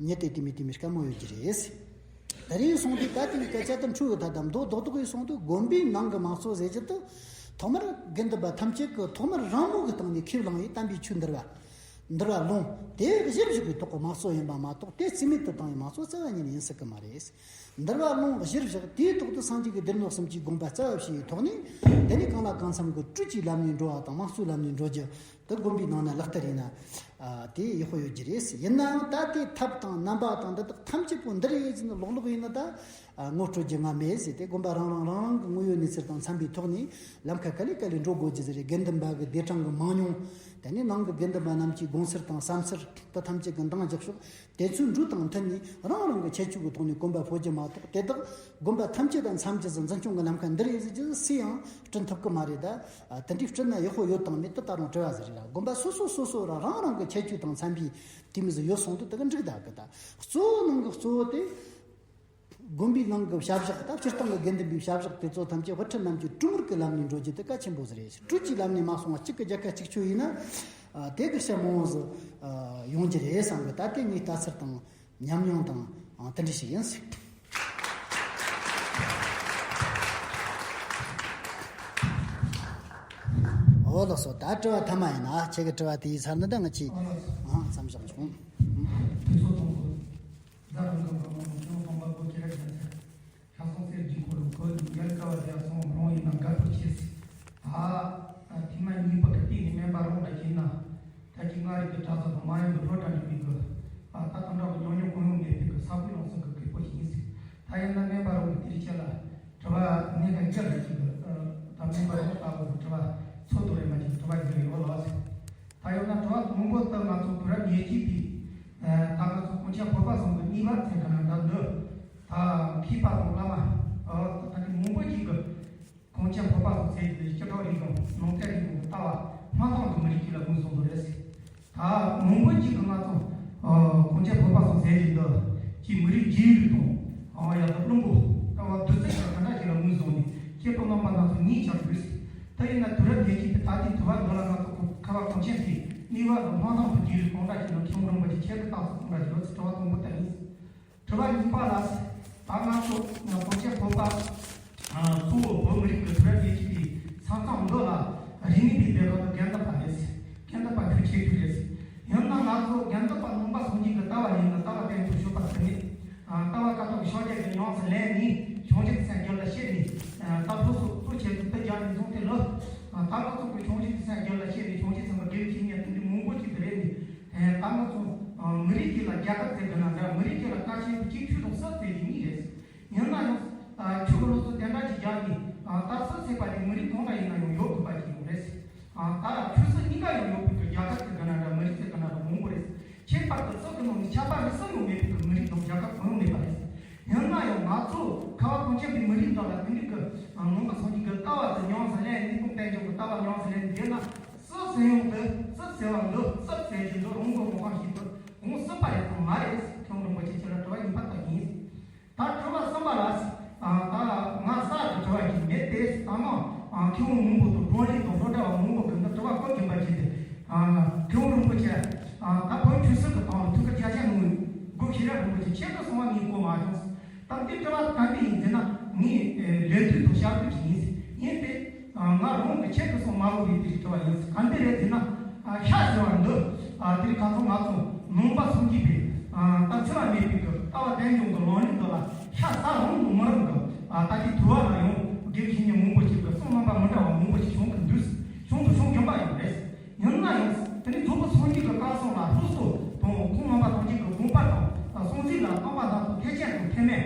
མྱི་དེ་དེ་མི་དེ་མི་དཀའ་མོ་ཡོད་རྒྱུ་རེད། ད་རེས་སོང་དུས་ད་དེ་གི་སྐད་ཆ་དེ་འཁྲུལ་ཡོད། ད་དམ་རྡོག་རྡོག་རྡོག་ཡིན་སོང་དུས་དགོན་པའི་ནང་གི་དམངས་གཙོ་ཟེར་རྒྱུ་དེ་ཐོག་མར་དགེ་འདུན་པ་ཐམས་ཅད་ཀྱི་ཐོག་མར་རང་མོས་ཀྱི་སྟེང་ནས་ཁས་བླངས་ཡས་དམ་པའི་ཆོས་འདུལ་བ། འདུལ་བ་ལུང་དེ་གཞིར་བཞག་པའི་ཐོག་གི་དམངས་གཙོ་ཡིན་པ་མ་གཏོགས། དེ་རྩིས་མེད་དུ་བཏང་བའི་དམངས་གཙོ་རྩ་བ་ཉིད་ནས་ཡིན་སྲིད་ཀྱི་མ་རེད། འདུལ་བ་ལུང་གཞིར་བཞག་དེའི་ཐོག་ཏུ་སངས་རྒྱས་ཀྱི་སྡེ་སྣོད་གསུམ་གྱི་དགོངས་པ་རྩ་བ་བྱས་པའི་ཐོག་ནས། དེ་ནས་གང་ལ་གང་འཚམ་གྱི་གྲོས་ཀྱི་ལམ་ནས་འགྲོ་བ་དང་དམངས་གཙོའི་ལམ་ནས་འགྲོ་རྒྱུ་དེ་དགོན་པའི་ནང་ན་ལག་བསྟར་ཡིན་ན། ཨ། དེ་ཡག་པོ་ཡོད་རྒྱུ་རེད། ཡིན་ནའང་ད་ལྟའི་ཐབས་དང་རྣམ་པ་དང་འདི་དག་ཐམས་ཅད་པོ་འདི་རེད་ཟེར་ནས་ལོག་ལོག་ཡིན་ན་ད། ཨ། ངོ་སྤྲོད་རྒྱུ་ང་མེད་ཟེར་ཏེ། དགོན་པ་རང་རང་རང་རང་གི་དངོས་ཡོད་གནས་ཚུལ་དང་འཚམ་པའི་ཐོག་ནས་ལམ་ཁ་ག་ལེ་ག་ལེ་འགྲོ་དགོས་རྒྱུ་ཟིག་རེད། དགེ་འདུན་པ་གི་སྡེ་གྲངས་གི་མང་ཉུང་། དེ་ནས་ནང་གི་དགེ་འདུན་པ་རྣམས་ཀྱི་དགོངས་ཚུལ་དང་བསམ་ཚུལ་དེ་ཐམས་ཅད་ཀྱི་འདང་རྒྱག་ཕྱོགས། དེ་ཚོའི་འགྲོས་དང་མཐུན་ནས་རང་རང་གི་ཁྱད་ཆོས་ཀྱི་ཐོག་ནས་གོམ་པ་སྤོ་རྒྱུ་མ་གཏོགས། དེ་དག་དགོན་པ་ཐམས་ཅད་དང་འཚམ་རྒྱུ་ཟིག་འཛིན་སྐྱོང་གི་ལམ་ཁ་འདི་རེད་ཟེར་རྒྱུ་སུ་ཡང་བསྐྲུན་ཐུབ་ཀྱི་མ་རེད། ད་དེ་འདྲའི་བསྐྲུན་ན་ཡག་པོ་ཡོད་དང་མེད་དེ་ད་རུང་དྲི་བ་ཟིག་རེད་ལ། དགོན་པ་སོ་སོ་སོ་སོ་རང་རང་རང་གི་ཁྱད་ཆོས་དང་འཚམ་པའི་དེ་མོ་ཟིག་ཡོད་སོང་དུས་དེ་ག་འགྲིག་ད་གི། ད་གཙོ་བོ་ནང་གི་གཙོ་བོ་དེ། དགོན་པའི་ནང་གི་བྱ་བཞག་དང་སྤྱིར་བཏང་གི་དགེ་འདུན་པའི་བྱ་བཞག་དེ་ཚོ་ཐམས་ཅད་དབུ་ཁྲིད་རྣམས་ཀྱི་གྲོས་མོལ་གྱི་ལམ་ནས་འགྲོ་རྒྱུ་དེ་གལ་ཆེན་པོ་ཟིག་རེད། གྲོས་ཀྱི་ལམ་ནས་མ་སོང་བ་གཅིག་གི་རྒྱལ་ཁ་གཅིག་གཅོད་ཡིན་ན། ཨ། དེ་གི་ཤ་མང་བོ་ཟིག་ཨ། ཡོང་རྒྱུ་རེད་བསམ་གི། ད་དེ་ངའི་ལྟ་ཚུལ་དང་ཉམས་མྱོང་དང་། ཨ། དེ་འདྲ་ཞིག་ཡིན་ཟིག་འོ་ལགས་སོ། ད་དྲི་བ་ཐ་མ་ཡིན་ན། ཁྱེད་ཀྱི་དྲི་བ་དེའི་ཚར་ནི་ད་ང་ཆི་ཨང་མཚམས་བཞག་བྱུང་། དུས་ཚོད་ཐུང་ངུ། རྫ་དང་གང་གང་མང་མང་ཁྱོད་སྟོང་པ་སྒོ་ཁྱེར་རྒྱ་ཆེ། ཁ་སང་སེར་གྱི་འཁོར་ལོ་ཁོ་ཡིན་རྒྱལ་ཀ་བ་རྒྱ་སོང་རོང་ཡིན་ན་དགའ་པོ་ཆེ་སི། ད་ཐེངས་མ་གཉིས་པ་གི་སྟེང་ནས་སྨན་པ་རོང་འདྲ་བྱས་ན། ད་ཅི་ང་རིག་གི་གྲྭ་ས་དང་མ་ཡོང་གི་སློབ་གྲྭ་འགྲིག་པའི་གི། ད་དམ་དྲག་གི་ཉོ་ཉོ་གང་ཡོང་མེད་པའི་གི་ས་ཁུལ་ཡོང་སོང་གི་དགོས་པོ་ཞིག་ཡིན་སི། ད་ཡིན་ན་སྨན་པ་རོང་གི་དེ་རིགས་ཆེ་ལ། དྲི་བ་ངས་ཀྱང་བསྐྱར་རེ་ཞིག་གི། ད་སྨན་པ་རོང་ལྟ་བུ་གི་དྲི་བ་ཚོད་དུ་རེ་མ་ཞིག་དྲི་བ་ཞིག་ཡོད་ལགས་སི། ད་ཡོད་ན་དྲི་བ་མང་པོ་ལྟར་ང་ཚོ་བོད་རབ་ཉེར་གཅིག་པའི། ད་ང་ཚོ་སྐུ་མཁྱེན་བོད་པ་ཚང་གི་གཉིས་པ་ཚན་ག་ན་འདྲ་འདི། ད་མཁས་པ་དང་བླ་མ། ད་ནི་མང་པོ་ཅིག་གི། སྐུ་མཁྱེན་བོད་པ་ཚོ་ཟེར་གྱི་སྤྱི་ཚོགས་རིག་གཞུང་ནང་བསྟན་རིག་གཞུང་གི་ལྟ་བ་སྨྲ་སྟངས་ཀྱི་མི་རིགས་ཅིག་ལ་མངོན་སུམ་དུ་རེད་ཟེར། ད་མང་པོ་ཅིག་གི་ང་ཚོ་སྐུ་མཁྱེན་བོད་པ་ཚོ་ཟེར་གྱི་འདི་ཅིག་མི་རིགས་རྗེས་ལུས་དང་། ཡ་ད་བླུན་པོ་ལྟ་བ་བདུད་རྩི་ཞིག་ག་འདྲ་ཞིག་ལ་མངོན་སུམ་ནས་ཁྱེད་པོ་རྣམ་པ་སྣ་ཚོགས་ཉིད་ཆགས་ཡོད་ཟེར། ད་ཡིན་ན་དུས་རབས་ཉེར་གཅིག་པའི་ད་ལྟའི་དུས་བབ་འདི་ལ་ང་ཚོ་ཁ་བ་གངས་ཅན་གྱི་གནས་བབ་དང་སྨྲ་སྟངས་ཀྱི་རྗེས་ལུས་གང་འདྲ་ཞིག་ལ་མཁན་རིན་པོ་ཆེ་ཁྱེད་ཀྱི་རྟགས་སུ་གང་འདྲ་ཞིག་ཡོད་ཟེར་དྲི་བ་དང་པོ་དེ་ཡིན། དྲི་བ་གཉིས་པ་ལ། ད་ང་ཚོ་སྤུན་མཆེད་བོད་པ་གཙོ་བོ་བོད་མི་རིགས་ཀྱི་དུས་རབས་ཉེར་གཅིག་པའི་ས་མཚམས་འདི་ལ་རིག་གནས་པའི་སྡེ་ཁག་ཏུ་རྒན་བདག་པ་རེད། རྒན་བདག་པ་ཤུགས་ཆེ་ཤོས་རེད། ཡང་ན་ང་ཚོ་རྒན་བདག་པ་ནང་པ་སངས་རྒྱས་ཀྱི་ལྟ་བ་ཡིན་ན་ལྟ་བ་བསྟན་འགྱུར་ཤོད་པ་ཟེར་ནས། ལྟ་བ་ཀ་དོག་གི་ཕྱག་རྒྱ་གི་ཉམས་སུ་ལེན་ནས་བྱང་ཆུབ་སེམས་རྒྱུད་ལ་སྐྱེས་ནས། ད་ལྷོ་སོག་ཏུ་ཆེད་དུ་དུ་རྒྱ་ནས་བཟུང་སྟེ་ལོ། ད་ང་ཚོ་གི་བྱང་ཆུབ་སེམས་རྒྱུད་ལ་སྐྱེས་ནས་བྱང་ཆུབ་སེམས་དཔའ་དགེ་བའི་བཤེས་གཉེན་དེ་འདྲ་མང་པོ་ཅིག་ཏུ་རེད་ནས། ད་ང་ཚོ་མི་རིགས་ཀྱི་ལ་རྒྱལ་ཁབ་ཟེར་གི་ན་འདྲ། མི་རིགས་ཀྱི་ལ་ཀ་ཆེན་པོ་གཅིག་ཆོས་དང་སྲིད་ཟེར་གི་གཉིས་རེད། ཡིན་ན་ཡང་ཆོས་ཀྱི་སློབ་གསོ་དེ་འདྲ་ཅིག་རྒྱག་ནས། ད་སྲིད་ཟེར་བ་དེ་མི་རིགས་གང་འདྲ་ཡིན་ན་ཡང་ཡོད་དགོས་པ་ཅིག་ཡོད་རེད། ད་ཆོས་སྲིད་གཉིས་ཀ་ཡང་ཡོད་པའི་རྒྱལ་ཁབ་ཟེར་གི་ན་འདྲ། མི་རིགས་ཟེར་གི་ན་འདྲ་མང་པོ་རེད། ཁྱད་པར་དུ་སྲིད་ཀྱི་ནང་ནས་ཆད་པ་རེ་ཟུང་ཡང་མེད་པའི་མི་རིགས་དང་རྒྱལ་ཁབ་གང་ཡང་མེད་པ་རེད། ཡིན་ན་ཡང་ང་ཚོ་ཁ་བ་གངས་ཅན་པའི་མི་རིགས་འདི་ལ་དེ་འདྲའི་གི་ནང་པ་སངས་རྒྱས་ཀྱི་ལྟ་བ་དེ་ཉམས་སུ་ལེན། གཉིས་སྟོང་དཔལ་འབྱོར་གྱི་ལྟ་བ་ཉམས་སུ་ལེན་དེ་ན། སྲིད་ཟེར་ཡོང་དུས་སྲིད་ཟེར་བ་འདི་སྲིད་ཟེར་གྱི་འདི་རང་གི་ངོ་ཁ་ཞིག་ཏུ་གང་སྲིད་པ་རེད་དང་མ་རེད། མཁན་རིན་པོ་ཆེ་ཁྱེད་ལ་དྲི་བ་གཉིས་པ་དག་ཡིན། ད་དྲི་བ་གསུམ་པ་ལ། ད་ང་གསར་དུ་དྲི་བ་ཞིག་མེད་དེ། ད་ནང་མཁས་དབང་མང་པོ་དང་བགྲོ་གླེང་དང་སློབ་གྲྭ་བ་མང་པོ་གིས་འདི་དྲི་བ་བཀོད་ཀྱིན་པ་ཞིག་སྟེ། མཁས་དབང་རིན་པོ་ཆེ། ད་བོད་ཆོས་སྲིད་ཀྱི་ཐོག་ལ་ཐུགས་ཁུར་རྒྱ་ཆེན་གནང་བའི་སྒོ་ཤེས་རབ་རིན་པོ་ཆེ་ཁྱེད་ཀྱིས་གསུང་བ་ངས་གོ་མ་བྱུང་། ད་འདི་དྲི་བ་ག་འདི་ཡིན་ཟེར་ན། ངས་ལས་དུས་དང་བྱ་དུས་ཀྱི་ཡིན་ཟེར། ཡིན་ཏེ། ང་རང་གི་ཁྱེད་ཀྱིས་གསུང་མ་གོ་བའི་དེ་རིགས་དྲི་བ་ཡིན་ཟེར། ག་འདི་རེད་ཟེར་ན། ཤ་ཟེར་བ་འདི། དེ་རིགས་ག་ཚོད་ང་ཚོ་ནང་པ་སངས་རྒྱས་པའི། ད་འཆི་བ་མེད་པའི་གི་ལྟ་བ་བསྟན་སྐྱོང་གི་ལམ་རིམ་འདི་ལ་ཤ་ཟ་རུང་དང་མི་རུང་གི། ད་ལྟའི་དུས་བབ་ལ་ཡང་དགེ་བའི་བཤེས་གཉེན་མང་པོ་ཞིག་གི་གསུང་རྣམ་པ་མི་འདྲ་བ་མང་པོ་ཞིག་བྱུང་གི་འདུག་བྱུང་དང་བྱུང་གིན་པ་ཡང་རེད། ཡིན་ན་ཡང་དེ་ནི་རྫོགས་པའི་སངས་རྒྱས་ཀྱི་བཀའ་གསུང་ལ་སློབ་གསོ་དང་ཁོང་རྣམ་པ་ཐམས་ཅད་ཀྱི་དགོངས་པ་དང་གསུང་ཚིག་ལ་བསམ་པ་དང་ཐེག་ཆེན་དང་ཐེག་དམན།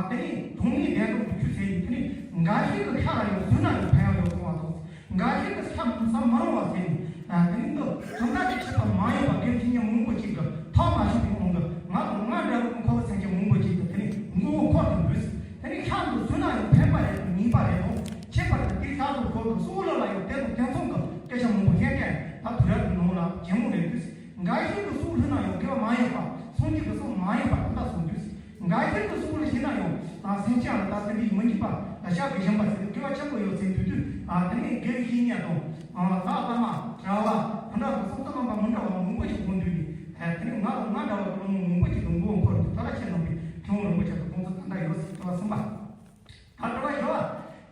དེ་ནི་དོན་ལྔའི་བདེན་སྟོབས་ཀྱི་ཆོས་ཟེར་ནས། དེ་ནི་འགའ་ཞིག་གི་ཤ་ལ་ཡང་ཟོས་ན་ཡང་ཕན་ཡོན་ཡོད་གསུང་བ་དང་། འགའ་ཞིག་གི་ཤ་ཟ་མི་རུང་བ་ཟེར་ནས། དེ་ནི་འདི་དོན་དག་གི་ཆེད་དུ་མ་ཡིན་པ་དགེ་བའི་བཤེས་གཉེན་མང་པོ་ཅིག་གིས་ཐག་མ་ཆོད་པའི་དབང་གིས་ང་དང་ང་འདྲ་བའི་འཁོར་བའི་སེམས་ཅན་མང་པོ་ཅིག་གིས་དེ་ནི་མགོ་བོ་འཁོར་དུ་འདུག་དེ་ནི་ཤ་འདི་ཟོས་ན་ཡང་ཕན་པ་རེད་དང་ཉེས་པ་རེད་དང་། ཁྱད་པར་དུ་དེའི་ཤ་ཟོས་གོང་དུ་སྲོག་བླུ་ལ་ཡང་དེ་དང་དེ་མཚུངས་ཀྱི་སྐད་ཆ་མང་པོ་བཤད་མཁན་ད་དུས་རབས་ཀྱི་ནང་ལ་ཇེ་མང་རེད་འདུག་འགའ་ཞིག་གིས་སྲོག་བླུ་ན་ཡང་དགེ་བ་མ་ཡིན་པ། སངས་རྒྱས་ཀྱི་གསུང་མ་ཡིན་པ་དེ་འདྲ་གསུངས་འདུག་འགའ་ཞིག་གིས་སྲོག་བླུ་ཤེས་ན་ཡང་སེམས་ཅན་ལ་ད་དེ་འདྲའི་མི་འཇིགས་པ་ལ་ཤ་གི་བཞིན་པ་ཟེར་དགེ་བ་ཆེན་པོ་ཡོད་ཟེར་འདུག་དུས། དེ་ནས་དགེ་བའི་བཤེས་གཉེན་དང་། ད་བླ་མ་གྲྭ་བ་དེ་འདྲ་གི་གསུང་རྩོམ་རྣམ་པ་མི་འདྲ་བ་མང་པོ་ཞིག་གོ་འདུག་ནས། དེ་ནས་ང་དང་ང་འདྲ་བ་གི་སློབ་མ་མང་པོ་ཞིག་གི་མགོ་འཁོར་འདུག་ད་ལ་ཁྱེད་རྣམ་པས་མཁན་རིན་པོ་ཆེ་དང་དགོངས་ཚུལ་ག་འདྲ་ཡོད་ཟེར་དྲི་བ་གསུམ་པ། ད་དྲི་བ་བཞི་བ།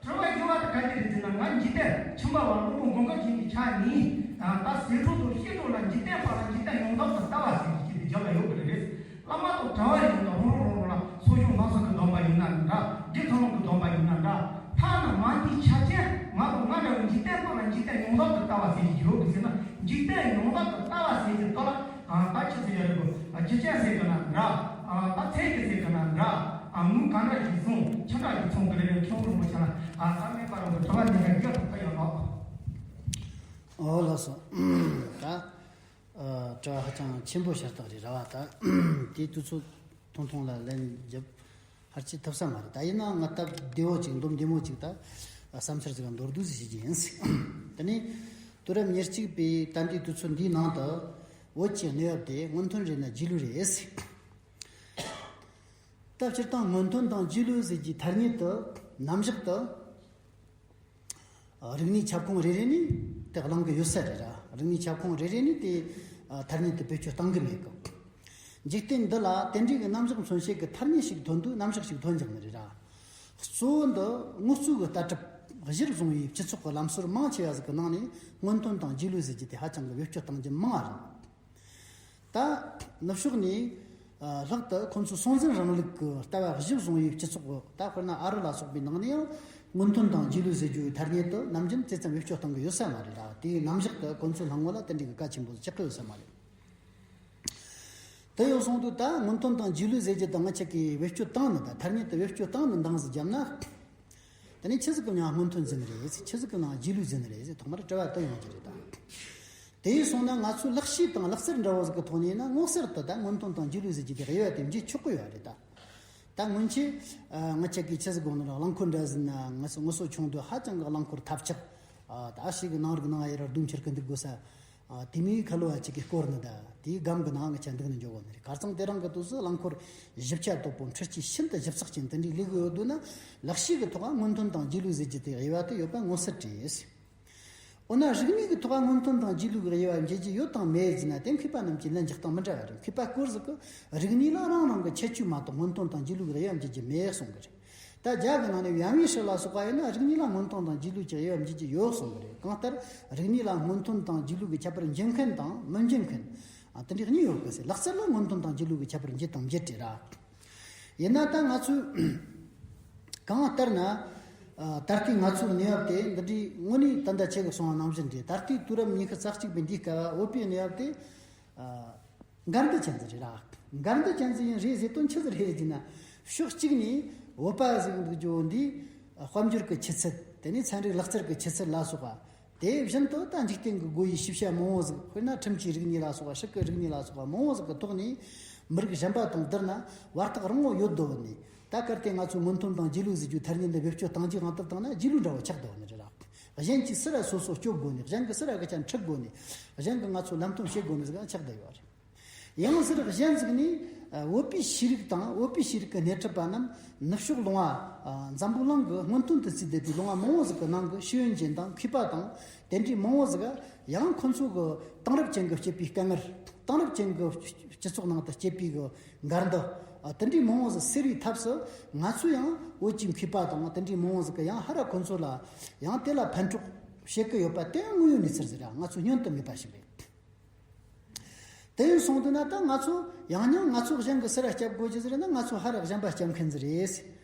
དྲི་བ་བཞི་བ་དེ་ག་འདི་རེད་ཟེར་ན། ང་འཇིག་རྟེན་ཁྱིམ་པ་བ་སློབ་དཔོན་དགོངས་ཁ་ཅན་གྱི་ཆ་ནས། ད་ཟས་འཕྲོ་དང་བཤད་འཕྲོ་ལ་འཇིག་རྟེན་པ་ལ་འཇིག་རྟེན་ཡོངས་གྲགས་སུ་ལྟ་བ་ཟེར་གྱི་ཅིག་དེ་རྒྱབ་ལ་ཡོད་གི་རེད། བླ་མ་དང་གྲྭ་བ་ཡིན་ན་རང་རང་རང་རང་ལ་གསོ་སྦྱོང་སྣ་ཚོགས་ཀྱི་སྡོམ་པ་ཡིན་ན་འདྲ། དགེ་ཚུལ་སློང་གི་སྡོམ་པ་ཡིན་ན་འདྲ། ཐ་ན་མ་འདིའི་ཆ་ཅན་ང་དང་ང་འདྲ་བའི་འཇིག་རྟེན་པ་ལ་འཇིག་རྟེན་ཡོངས་གྲགས་སུ་ལྟ་བ་ཟེར་གྱི་ཡོད་གི་ཟེར་ན། འཇིག་རྟེན་ཡོངས་གྲགས་སུ་ལྟ་བ་ཟེར་གྱི་དོ་ལ། ད་ཅི་ཟེར་ཡ་རེད་གོ། རྒྱུ་ཅན་ཟེར་གི་ན་འདྲ། ད་ཚད་ཀྱི་ཟེར་གི་ན་འདྲ། དངུལ་ག་འདྲ་ཞིག་སོང་ཆ་འདྲ་ཞིག་སོང་གི་རེད། མཁན་རིན་པོ་ཆེ་ལ་ད་སྨན་པ་རང་གི་དྲི་བ་འདི་འདྲ་རྒྱག་ཐུབ་ཀྱི་ཡོད་ལགས། ཨོ་ལགས་སོ། ད་དྲི་བ་ཧ་ཅང་ཆེན་པོ་ཤ་སྟག་རེད་ར་བ། ད་དེ་དུས་ཚོད་ཐུང་ཐུང་ལ་ལན་རྒྱབ་ཕར་ཅི་ཐུབ་ས་མ་རེད། ད་ཡིན་ན་ང་སྟབས་བདེ་བོ་ཅིག་འདུམ་བདེ་མོ་ཅིག་ད་བསམ་འཆར་ཅིག་མདོར་བསྡུས་ཟིག་བྱེད་ཀྱི་ཡིན། དེ་ནས་དུས་རབས་ཉེར་གཅིག་པའི་ད་ལྟའི་དུས་ཚོད་འདིའི་ནང་དུ། བོད་ཀྱི་གནས་བབ་དེ་སྔོན་ཐོན་རེད་ན་རྗེས་ལུས་རེད། ད་སྤྱིར་བཏང་སྔོན་ཐོན་དང་རྗེས་ལུས་ཟེར་གྱི་ཐ་སྙད་དུ་ནམ་ཞིག་ཏུ་རིག་གནས་ཁྱབ་ཁོངས་རེ་རེ་ནས་དེ་གླེང་གི་ཡོད་ས་རེད་ར། རིག་གནས་ཁྱབ་ཁོངས་རེ་རེ་ནས་དེ་ཐ་སྙད་དུ་བེད་སྤྱོད་གཏང་གི་མེད་གི། འཇིག་རྟེན་འདི་ལ་དེ་འདྲའི་གི་རྣམ་གཞག་མཚོན་བྱེད་ཀྱི་ཐ་སྙད་ཞིག་ཐོན་དུས་རྣམ་གཞག་ཞིག་ཐོན་ཀྱང་ནི་རེད་ར། གཙོ་བོ་འདི་དངོས་གཙོ་གི་ལྟ་གྲུབ་ གཞིར་བཟུང་བའི་སྤྱི་ཚོགས་ཀྱི་ལམ་སྲོལ་མང་ཆེ་བ་ཟིག་གི་ནང་ནས་སྔོན་ཐོན་དང་རྗེས་ལུས་ཟེར་རྒྱུ་དེ་ཧ་ཅང་གི་བེད་སྤྱོད་གཏང་རྒྱུ་མང་བ་རེད། ད་ནུབ་ཕྱོགས་ནས་ལྷག་ཏུ་ཁོང་ཚོའི་སྲོང་བཙན་རིང་ལུགས་ཀྱི་ལྟ་བ་གཞི་བཟུང་བའི་སྤྱི་ཚོགས་ཀྱི། ད་དཔེར་ན་ཨ་རི་ལ་སོགས་པའི་ནང་ནས་ཡང་སྔོན་ཐོན་དང་རྗེས་ལུས་ཟེར་རྒྱུའི་ཐ་སྙད་དེ་ནམ་རྒྱུན་ཇི་ཙམ་བེད་སྤྱོད་གཏང་གི་ཡོད་ས་མ་རེད་ལ། དེའི་རྣམ་གཞག་དེ་ཁོང་ཚོའི་སྣང་ངོ་ལ་དེ་འདྲའི་གི་གལ་ཆེན་པོ་ཆགས་ཀྱི་ཡོད་ས་མ་རེད། དེ་ཡོད་སོང་དུས་ད་སྔོན་ཐོན་དང་རྗེས་ལུས་ཟེར་རྒྱུ་དང་ང་ཆ་གིས་བེད་སྤྱོད་བཏང་ནི། ད་ཐ་སྙད་དེ་བེད་སྤྱོད་བཏང་ནི་འདང་ཟིག་བརྒྱབ་ན། དེ་ནས་ཆི་ཟིག་གི་ནང་སྔོན་ཐོན་ཟེར་ནི་རེད། ཆི་ཟིག་གི་ནང་རྗེས་ལུས་ཟེར་ནི་རེད་ཟེར། ཐོག་མར་དྲི་བ་དེ་ཡོང་གི་རེད་ད། དེ་ཡིན་སོང་ན་ང་ཚོའི་ལག་ཤེས་དང་ལག་རྩལ་འདྲ་བོ་ཟིག་གི་ཐོག་ནས་ཡིན་ན་མངོན་གསལ་དུ་ད་སྔོན་ཐོན་དང་རྗེས་ལུས་ཟེར་རྒྱུ་དེ་དབྱེ་བ་དེ་འབྱེད་ཆོག་གི་ཡོད་རེད་ད། ད་སྔོན་ཆད་ང་ཆ་གིས་ཆི་ཟིག་དགོངས་ནི་རེད། རླངས་འཁོར་འདྲ་ཟིག་ན་ངལ་གསོ་ངལ་གསོ་ཆུང་དུས་ཧ་ཅང་གི་རླངས་འཁོར་ཐབས་ཆག་ད་ཞིག་གི་ནང་རིག་ནང་ཡར་ར་རྡུང་འཁྱེར་གི་འདུག་དགོས་ས། དེ་མིན་ཁ་ལོ་བ་གཅིག་གིས་བསྐོར་ནི་ད། དེའི་སྒམ་གི་ནང་ང་ཆ་འདུག་ནི་འཇོག་གོ་ནི་རེད། ཁ་རྩང་དེ་རིང་གི་དུས་སུ་རླངས་འཁོར་ཞིབ་ཆ་དོད་པོ་འཕྲུལ་ཆས་ཤིན་ཏུ་ཞིབ་ཚགས་ཅན་དེ་འདྲའི་ལས་གི་ཡོད་དུས་ན། ལག་ཤེས་གི་ཐོག་སྔོན་ཐོན་དང་རྗེས་ལུས་ཟེར་རྒྱུ་དེ་དབྱེ་བ་དེ་ཡོད་པ་མངོན་གསལ་རེད། འོ་ན་རིག་གནས་ཀྱི་ཐོག་སྔོན་ཐོན་དང་རྗེས་ལུས་ཀྱི་དབྱེ་བ་འབྱེད་རྒྱུ་ཡོད་དང་མེད་ཟེར་ན། དེ་མཁས་པ་རྣམས་ཀྱི་ལན་རྒྱག་སྟངས་མི་འདྲ་བ་རེད། མཁས་པ་སྐོར་ཟིག་གིས་རིག་གནས་ལ་རང་རང་གི་ཁྱད་ཆོས་མ་གཏོགས་སྔོན་ཐོན་དང་རྗེས་ལུས་ཀྱི་དབྱེ་བ་འབྱེད་རྒྱུ་མེད་གསུང་གི་རེད། ད་རྒྱ་གི་ནང་ནས་ཡང་ཝེ་ཧྲི་ལ་སོགས་པ་ཡིན་ན་རིག་གནས་ལ་སྔོན་ཐོན་དང་རྗེས་ལུས་ཀྱི་དབྱེ་བ་འབྱེད་རྒྱུ་ཡོད་གསུང་གི་རེད། གང་ལྟར་རིག་གནས་ལ་སྔོན་ཐོན་དང་རྗེས་ལུས་ཀྱི་ཁྱད་པར་འབྱེད་མཁན་དང་མི་འབྱེད་མཁན། ཨ། དེ་འདྲ་གཉིས་ཡོད་གི་ཟེར། ལག་རྩལ་ལ་སྔོན་ཐོན་དང་རྗེས་ལུས་ཀྱི་ཁྱད་པར་འབྱེད་དང་འབྱེད་རེད་ར། ཡིན་ན་ད་ང་ཚོས་གང་ལྟར་ན། ཨ། ད་ལྟའི་ང་ཚོའི་གནས་བབ་དེ་འདི་འདྲའི་དངོས་གནས་ད་ལྟ་ཁྱེད་ཀྱིས་གསུངས་པ་ནང་བཞིན་རེད། ད་ལྟའི་དུས་རབས་ཉི་ཤུ་རྩ་གཅིག་པའི་འདིའི་སྐབས་བོད་པའི་གནས་བབ་དེ། ཨ། འགལ་འདུ་ཅན་ཟིག་རེད་ར། འགལ་འདུ་ཅན་ཟིག་ཡིན་རེད་ཟེར་དོན་ཆི་ཟིག་རེད་ཟེར་ན། ཕྱོགས་གཅིག་ནས་བོད་པ་ཟིག་འདུག་རྒྱུ་འདི་དཔལ་འབྱོར་གྱི་ཆུ་ཚད། དེ་ནས་ཚན་རིག་ལག་རྩལ་གྱི་ཆུ་ཚད་ལ་སོགས་པ། དེ་བཞིན་དུ་ད་འཇིག་རྟེན་གྱི་སྒོ་ཡི་ཤེས་བྱ་མང་བོ་ཟིག། དཔེར་ན་ཁྲིམས་ཀྱི་རིག་གནས་ལ་སོགས་པ། སྲིད་ཀྱི་རིག་གནས་ལ་སོགས་པ་མང་བོ་ཟིག་གི་ཐོག་ནས་མི་རིགས་གཞན་པ་དང་བསྡུར་ན་བར་ཐག་རིང་བོ་ཡོད་དོ་ནི། ད་གལ་ཏེ་ང་ཚོས་སྔོན་ཐོན་དང་རྗེས་ལུས་ཟེར་རྒྱུའི་ཐ་སྙད་འདི་བེད་སྤྱོད་གཏང་རྒྱུའི་དབང་དུ་བཏང་ན་རྗེས་ལུས་འདྲ་བོ་ཆགས་བསྡད་ཡོད་ནི་རེད་ར། གཞན་གྱིས་སུ་ར་སོ་སོ་སྐྱོབ་དགོས་ནི། གཞན་གྱིས་སུ་ར་གི་ཆ་འཁྲིད་དགོས་ནི། གཞན་གྱིས་ང་ཚོ་ལམ་སྟོན་བྱེད་དགོས་ནི་ཟིག་ཆགས་བསྡད་ཡོད་རེད། ཡང་ཟུར་གཞན་ཟིག་ནས་བོད་པའི་ཤེས་རིག་དང་། བོད་པའི་ཤེས་རིག་གི་སྣེ་ཁྲིད་པ་རྣམས་ནུབ་ཕྱོགས་ལུང་པ། འཛམ་བུ་གླིང་གི་སྔོན་ཐོན་དུ་བརྩིས་བསྡད་པའི་ལུང་པ་མང་བོ་ཟིག་གི་ནང་གི་ཤེས་ཡོན་ཅན་དང་མཁས་པ་དང་། དེ་འདྲའི་མང་བོ་ཟིག་ག་ཡང་ཁོ་ཚོ་གི་དེང་རབས་ཅན་གྱི་སྐྱེས་པའི་དཀའ་ངལ། དེང་རབས་ཅན་གྱི་སྤྱི་ཚོགས་ནང་དུ་སྐྱེས་པའི་གི་འགལ་འདུ། དེ་འདྲའི་མང་བོ་ཟིག་སེལ་བའི་ཐབས་སུ་ང་ཚོས་ཡང་བོད་ཀྱི་མཁས་པ་དང་དེ་འདྲའི་མང་བོ་ཟིག་གི་ཡང་ཧར་ར་ཁོ་ཚོ་ལ་ཡང་དེ་ལ་ཕན་གྲོགས་བྱེད་ཀྱི་ཡོད་པ་དེ་ཡང་དངོས་ཡོད་གནས་ཚུལ་ཟིག་ར། ང་ཚོ་བསྙོན་དུ་མེད་པ་ཞིག་རེད། དེ་ཡིན་སོང་དུས་ན་ད་ང་ཚོ་ཡང་སྙིང་ང་ཚོ་གཞན་གྱིས་སུ་ར་སྐྱོབ་དགོས་རྒྱུ་ཟེར་ན་ང་ཚོ་ཧར་ར་གཞན་པ་སྐྱོབ་མཁན་ཟིག་རེད།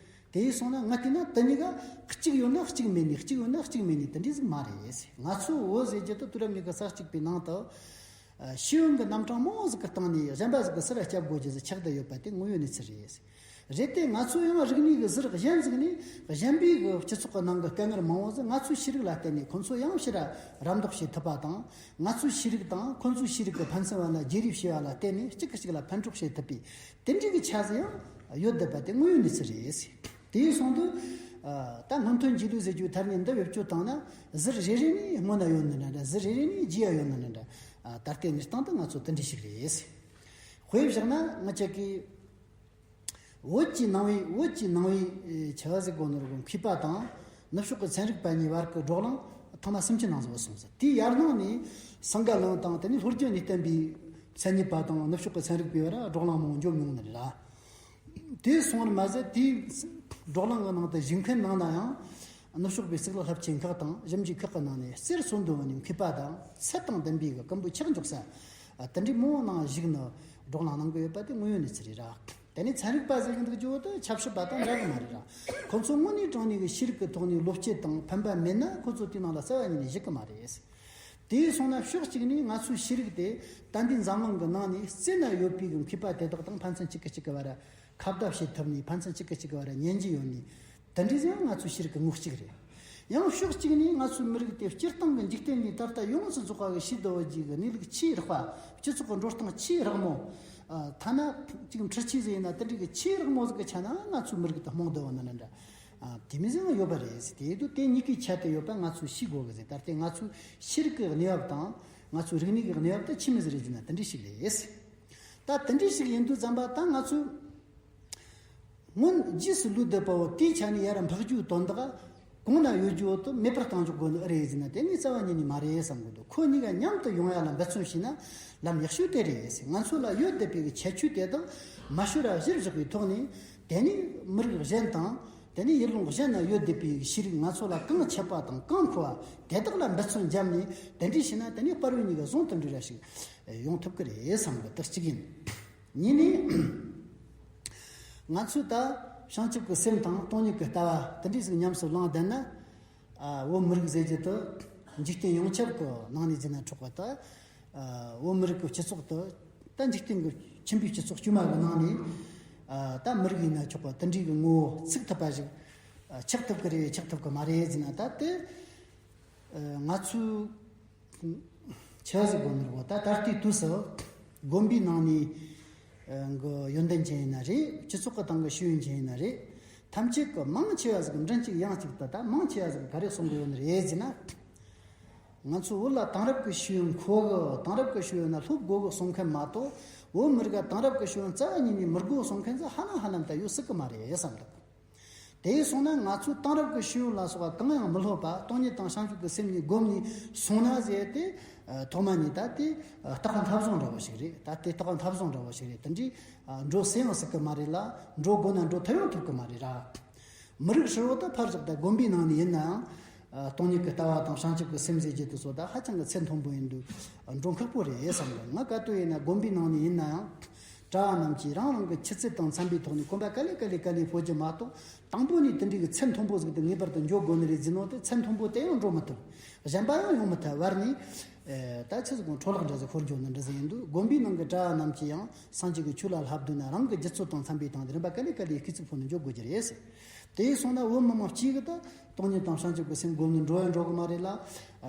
དེ་ཡིན་སོང་ན་ང་བལྟས་ན་དེ་གཉིས་ཀ་གཅིག་ཡོད་ན་གཅིག་མེད་ནི། གཅིག་ཡོད་ན་གཅིག་མེད་ནི་དེ་འདྲ་ཟིག་མ་རེད། ང་ཚོ་བོད་ཟེར་རྒྱུ་དེ་དུས་རབས་ཉི་ཤུ་རྩ་གཅིག་པའི་ནང་དུ་ཤེས་ཡོན་གྱི་རྣམ་གྲངས་མང་བོ་ཟིག་གི་སྟེང་ནས་གཞན་པ་ཟིག་གིས་སུ་ར་སྐྱོབ་དགོས་རྒྱུ་ཟིག་ཆགས་བསྡད་ཡོད་པ་དེ་དངོས་ཡོད་གནས་ཚུལ་རེད། རེད་དེ། ང་ཚོ་ཡང་རིག་གནས་ཀྱི་ཟུར་གཞན་ཟིག་ནས་གཞན་པའི་གི་སྤྱི་ཚོགས་ཀྱི་ནང་གི་དཀའ་ངལ་མང་བོ་ཟིག་ང་ཚོའི་ཤེས་རིག་ལ་བརྟེན་ནས་ཁོ་ཚོ་ཡང་ཕྱིར་ར་རམ་འདེགས་བྱེད་ཐུབ་པ་དང་། ང་ཚོའི་ཤེས་རིག་དང་ཁོ་ཚོའི་ཤེས་རིག་གི་ཕན་ཚུན་བར་ལ་བརྗེ་རེས་བྱེད་པ་ལ་བརྟེན་ནས་གཅིག་གིས་གཅིག་ལ་ཕན་གྲོགས་བྱེད་ཐུབ་པའི་དེ་འདྲའི་གི་ཆ་ཟིག་ཡང་ཡོད་བསྡད་པ་དེ་དངོས་ཡོད་གནས་ཚུལ་རེད། དེ་ཡིན་སོང་དུས། ད་སྔོན་ཐོན་རྗེས་ལུས་ཟེར་རྒྱུའི་ཐ་སྙད་འདི་བེད་སྤྱོད་བཏང་ན་ཟུར་རེ་རེ་ནས་སྔོན་ན་ཡོད་ནི་འདྲ་འདྲ། ཟུར་རེ་རེ་ནས་རྗེས་ཡ་ཡོད་ནི་འདྲ་འདྲ། ད་ལྟའི་གནས་སྟངས་དེ་ང་ཚོ་དེ་འདྲ་ཞིག་རེད། དཔེ་བཞག་ན་ང་ཅག་གིས། བོད་ཀྱི་ནང་པའི། བོད་ཀྱི་ནང་པའི་ཆེ་བ་ཟིག་གོ་ནོར་གོ་མཁས་པ་དང་ནུབ་ཕྱོགས་ཀྱི་ཚན་རིག་པ་གཉིས་བར་གྱི་བགྲོ་གླེང་ཐེངས་མ་སུམ་ཅུ་ནང་ཟིག་སོང་ཟིག་དེའི་ཡར་སྔོན་ནས་སིང་ག་ལུང་དང་དེ་ནས་ལྷོ་རྒྱུད་ནས་བསྟན་པའི་མཚན་ཉིད་པ་དང་ནུབ་ཕྱོགས་ཀྱི་ཚན་རིག་པའི་བར་བགྲོ་གླེང་མང་བོ་འབྱུང་མྱོང་ནི་རེད་ལ། དེ་སོང་བར་མ་ཟད་དེའི་བགྲོ་གླེང་གི་ནང་དུ་ཞུགས་མཁན་ནང་ན་ཡང་ནུབ་ཕྱོགས་པའི་གཙུག་ལག་སློབ་ཆེན་ཁག་དང་ཞིབ་འཇུག་ཁག་གི་ནང་ནས་རྩེར་སོན་འདུག་པ་ནི་མཁས་པ་དང་ཚད་དང་ལྡན་པའི་གི་སྐུ་འབུ་ཆགས་འཇོག་ས་དེ་འདྲའི་མང་བོ་ནང་ཞུགས་ནས་བགྲོ་གླེང་གནང་གི་ཡོད་པ་དེ་དངོས་ཡོད་གནས་ཚུལ་རེད་ར། དེ་ནས་ཚན་རིག་པ་ཟེར་གྱི་འདུག་རྒྱུ་བོ་དེ་ཆབ་སྲིད་པ་དང་འདྲ་གི་མ་རེད་ར། ཁོ་ཚོ་དངོས་གནས་དྲང་གནས་ཀྱི་ཤེས་རིག་གི་ཐོག་ནས་བློ་སྐྱེད་དང་ཕན་པ་མེད་ན་ཁོ་ཚོ་དེའི་ནང་ལ་རྩ་བ་ཉིད་ནས་ཞུགས་གི་མ་རེད། དེ་སོང་ན་ཕྱོགས་གཅིག་ནས་ང་ཚོའི་ཤེས་རིག་དེ་ད་ལྟའི་འཛམ་གླིང་གི་ནང་ནས་རྩེ་ན་ཡོད་པའི་གི་མཁས་པ་དེ་དག་དང་ཕན་ཚུན་གཅིག་གིས་གཅིག་གི་བར་ཁ་བརྡ་བྱེད་ཐུབ་ནས། ཕན་ཚུན་གཅིག་གིས་གཅིག་གི་བར་ཉན་རྒྱུ་ཡོད་ནས། དེ་འདྲ་ཟིག་ཡང་ང་ཚོའི་ཤེས་རིག་གི་ངོ་གཅིག་རེད། ཡང་ཕྱོགས་གཅིག་ནས་ང་ཚོའི་མི་རིགས་དེ་སྤྱིར་བཏང་གི་འཇིག་རྟེན་འདིའི་ད་ལྟ་ཡོངས་སུ་རྫོགས་པ་གི་ཤེས་ལྡན་པ་ཅིག་གི་གནས་ལུགས་ཆེས་རགས་པ། སྤྱི་ཚོགས་ཀྱི་འགྲོ་སྟངས་ཆེས་རགས་མོ། ཨ། ཐ་ན་ཅིག་འཕྲུལ་ཆས་ཟིག་ཡིན་ན་དེ་འདྲ་གི་ཆེས་རགས་མོ་ཟིག་གི་ཆ་ནས་ང་ཚོའི་མི་རིགས་དེ་རྨོངས་བསྡད་པ་ནི་འདྲ་འདྲ། ཨ། དེ་མོ་ཟིག་ཡང་ཡོད་པ་རེད་ཟེར། དེ་དུས་དེ་གཉིས་ཀའི་ཆ་དེ་ཡོད་པ་ང་ཚོས་ཤེས་དགོས་གི་ཟེར། ད་ལྟའི་ང་ཚོའི་ཤེས་རིག་གི་གནས་བབ་དང་ང་ཚོའི་རིག་གནས་ཀྱི་གནས་བབ་དེ་ཆི་མོ་ཟིག་རེད་ཟེར་ན་དེ་འདྲ་ཞིག་རེད། ད་དེ་འདྲ་ཞིག་ཡིན་དུས་ཙམ་པ་ད་ང་ཚོས། སྔོན་རྗེས་སུ་ལུས་བསྡད་པ་བོ་དེའི་ཆ་ནས་ཡར་འཕགས་རྒྱུའི་དོན་དག་གོང་ན་ཡོད་རྒྱུ་བོ་དེ་མེད་པར་གཏང་འཇོག་དགོས་ནི་ཨེ་རེད་ཟེར་ན་དེ་ངས་རྩ་བ་ཉིད་ནས་མ་རེད་བསམ་གི་འདུག་ཁོ་གཉིས་ཀ་མཉམ་དུ་ཡོང་ཡ་ལ་འབད་བརྩོན་བྱས་ན་ལམ་ཡག་ཤོས་དེ་རེད་ཟེར། ང་ཚོ་ལ་ཡོད་བསྡད་པའི་ཁྱད་ཆོས་དེ་དག་མ་ཤོར་བ་གཞིར་བཞག་པའི་ཐོག་ནས་དེ་ནས་མི་རིགས་གཞན་དང་ དེ་ནས་ཡུལ་ལུང་གཞན་ན་ཡོད་བསྡད་པའི་ཤེས་རིག་ང་ཚོ་ལ་གང་འཆད་པ་དང་གང་མཁོ་བ་དེ་དག་ལ་འབད་བརྩོན་བརྒྱབ་ནས་དེ་འདྲས་བྱས་ན་དེ་ནས་དཔའ་བོའི་གཉིས་ཀ་ཟུང་དུ་འབྲེལ་བ་ཞིག་ཡོང་ཐུབ་ཀྱི་རེད་བསམ་གི། དེ་གཅིག་ཡིན། གཉིས་ནས། ང་ཚོས་ད་བྱང་ཆུབ་ཀྱི་སེམས་དང་སྟོང་ཉིད་ཀྱི་ལྟ་བ་དེ་འདྲས་ཟིག་ཉམས་སུ་བླངས་བསྡད་ན། ཨ། བོད་མི་རིགས་ཟེར་རྒྱུ་དེ་འཇིག་རྟེན་ཡོངས་ཁྱབ་ཀྱི་ནང་ནས་བརྩིས་ན་ཆོག་པ་དང་། ཨ། བོད་མི་རིགས་ཀྱི་སྤྱི་ཚོགས་དེ་ད་འཇིག་རྟེན་གྱི་ཁྱིམ་པའི་སྤྱི་ཚོགས་དཀྱུས་མ་གི་ནང་ནས། ཨ། ད་མི་རིགས་ཡིན་ན་ཆོག་པ་དེ་འདྲའི་གི་ངོ་བོ་ཚུགས་ཐུབ་པ་ཞིག་ཨ། ཆགས་ཐུབ་ཀྱི་རེད་ཆགས་ཐུབ་ཀྱི་མ་རེད་ཟེར་ན། ད་དེ། ཨ། ང་ཚོས་ཆི་ཟིག་དགོས་ནི་རེད་གོ། ད་ད་ལྟའི་དུས་སུ་དགོན་པའི་ནང་ནས་གི་ཡོན་ཏན་ཅན་ཡིན་ན་རེད། སྤྱི་ཚོགས་ཀྱི་སྟེང་གི་ཤེས་ཡོན་ཅན་ཡིན་ན་རེད། ཐམས་ཅད་ཀྱི་མང་ཆེ་བ་ཟིག་མགྲིན་གཅིག་དབྱངས་གཅིག་ཏུ། ད་མང་ཆེ་བ་ཟིག་ག་རེ་གསུང་གི་ཡོད་ནི་རེད་ཟེར་ན། ང་ཚོ་བོད་ལ་དེང་རབས་ཀྱི་ཤེས་ཡོན་མཁོ་གི། དེང་རབས་ཀྱི་ཤེས་ཡོན་ན་སློབ་དགོས་གི་གསུང་མཁན་མ་གཏོགས། བོད་མི་རིགས་ལ་དེང་རབས་ཀྱི་ཤེས་ཡོན་རྩ་བ་ཉིད་ནས་མི་དགོས་གསུང་མཁན་ཚོ་ཧ་ལམ་ཧ་ལམ་ད་ཡོད་སྲིད་གི་མ་རེད་བསམ་འདུག་དེ་སོང་ན་ང་ཚོས་དེང་རབས་ཀྱི་ཤེས་ཡོན་ལ་སོགས་པ་གང་ཡང་མི་སློབ་པ། སྟོང་ཉིད་དང་བྱང་ཆུབ་ཀྱི་སེམས་གཉིས་བསྒོམས་ནས་སོང་ན་ཟེར་ཏེ། ཐོག་མ་ཉིད་ད་དེ་རྟགས་པ་མཐའ་བཟུང་འདྲ་བོ་ཞིག་རེད། ད་དེ་རྟགས་པ་མཐའ་བཟུང་འདྲ་བོ་ཞིག་རེད། དེ་འདྲའི་འགྲོ་སྲིད་ཡང་སྲིད་གི་མ་རེད་ལ། འགྲོ་དགོས་ན་འགྲོ་ཐུབ་ཡང་ཐུབ་གི་མ་རེད་ར། མི་རིགས་ཧྲིལ་བོ་ད་ཕར་བཞག་ད་དགོན་པའི་ནང་ནས་ཡིན་ན་ཡང་། སྟོང་ཉིད་ཀྱི་ལྟ་བ་དང་བྱང་ཆུབ་ཀྱི་སེམས་ཟེར་རྒྱུ་དེ་ཚོ་ད་ཧ་ཅང་གི་ཚད་མཐོན་པོ་ཡིན་དུས་འགྲོ་ཁག་པོ་རེད་བསམ་གི། ང་ག་དུས་ཡིན་ན་དགོན་པའི་ནང་ནས་ཡིན་ན་ཡང་། གྲྭ་བ་རྣམས་ཀྱིས་རང་རང་གི་ཆུ་ཚད་དང་འཚམ་པའི་ཐོག་ནས་གོམ་པ་ག་ལེ་ག་ལེ་ག་ལེ་སྤོ་རྒྱུ་མ་གཏོགས། དང་པོ་ནས་དེ་འདྲའི་གི་ཚད་མཐོན་པོ་ཟིག་ཏུ་ངེས་པར་དུ་འགྱོ་དགོས་ནི་རེད་ཟེར་ནོ་དེ། ཚད་མཐོན་པོ་དེ་ཡང་འགྲོ་མི་ཐུབ། གཞན་པ་ཡང་ཡོང་མི་ཐུབ་བར་ནས། ཨེ། ད་ཆི་ཟིག་གོང་འཕྲོ་བརླག་འདྲ་ཟིག་ཤོར་འགྱོ་ནི་འདྲ་ཟིག་ཡིན་དུས། དགོན་པའི་ནང་གི་གྲྭ་བ་རྣམས་ཀྱིས་ཡང་སངས་རྒྱས་ཀྱི་ཆོས་ལ་བསླབ་འདོད་ན། རང་གི་རྒྱུད་ཚོད་དང་འཚམ་པའི་སྟེང་དུ་རིམ་པ་ག་ལེ་ག་ལེ་སྐུལ་ཚིག་ཕོག་ནས་འགྱོ་དགོས་རྒྱུ་རེད་ཟེར། དེ་སོང་ན་བོད་མི་མང་གཅིག་གིས་ད་སྟོང་ཉིད་དང་བྱང་ཆུབ་ཀྱི་སེམས་བསྒོམས་ནས་འགྲོ་ཡང་འགྲོ་གི་མ་རེད་ལ།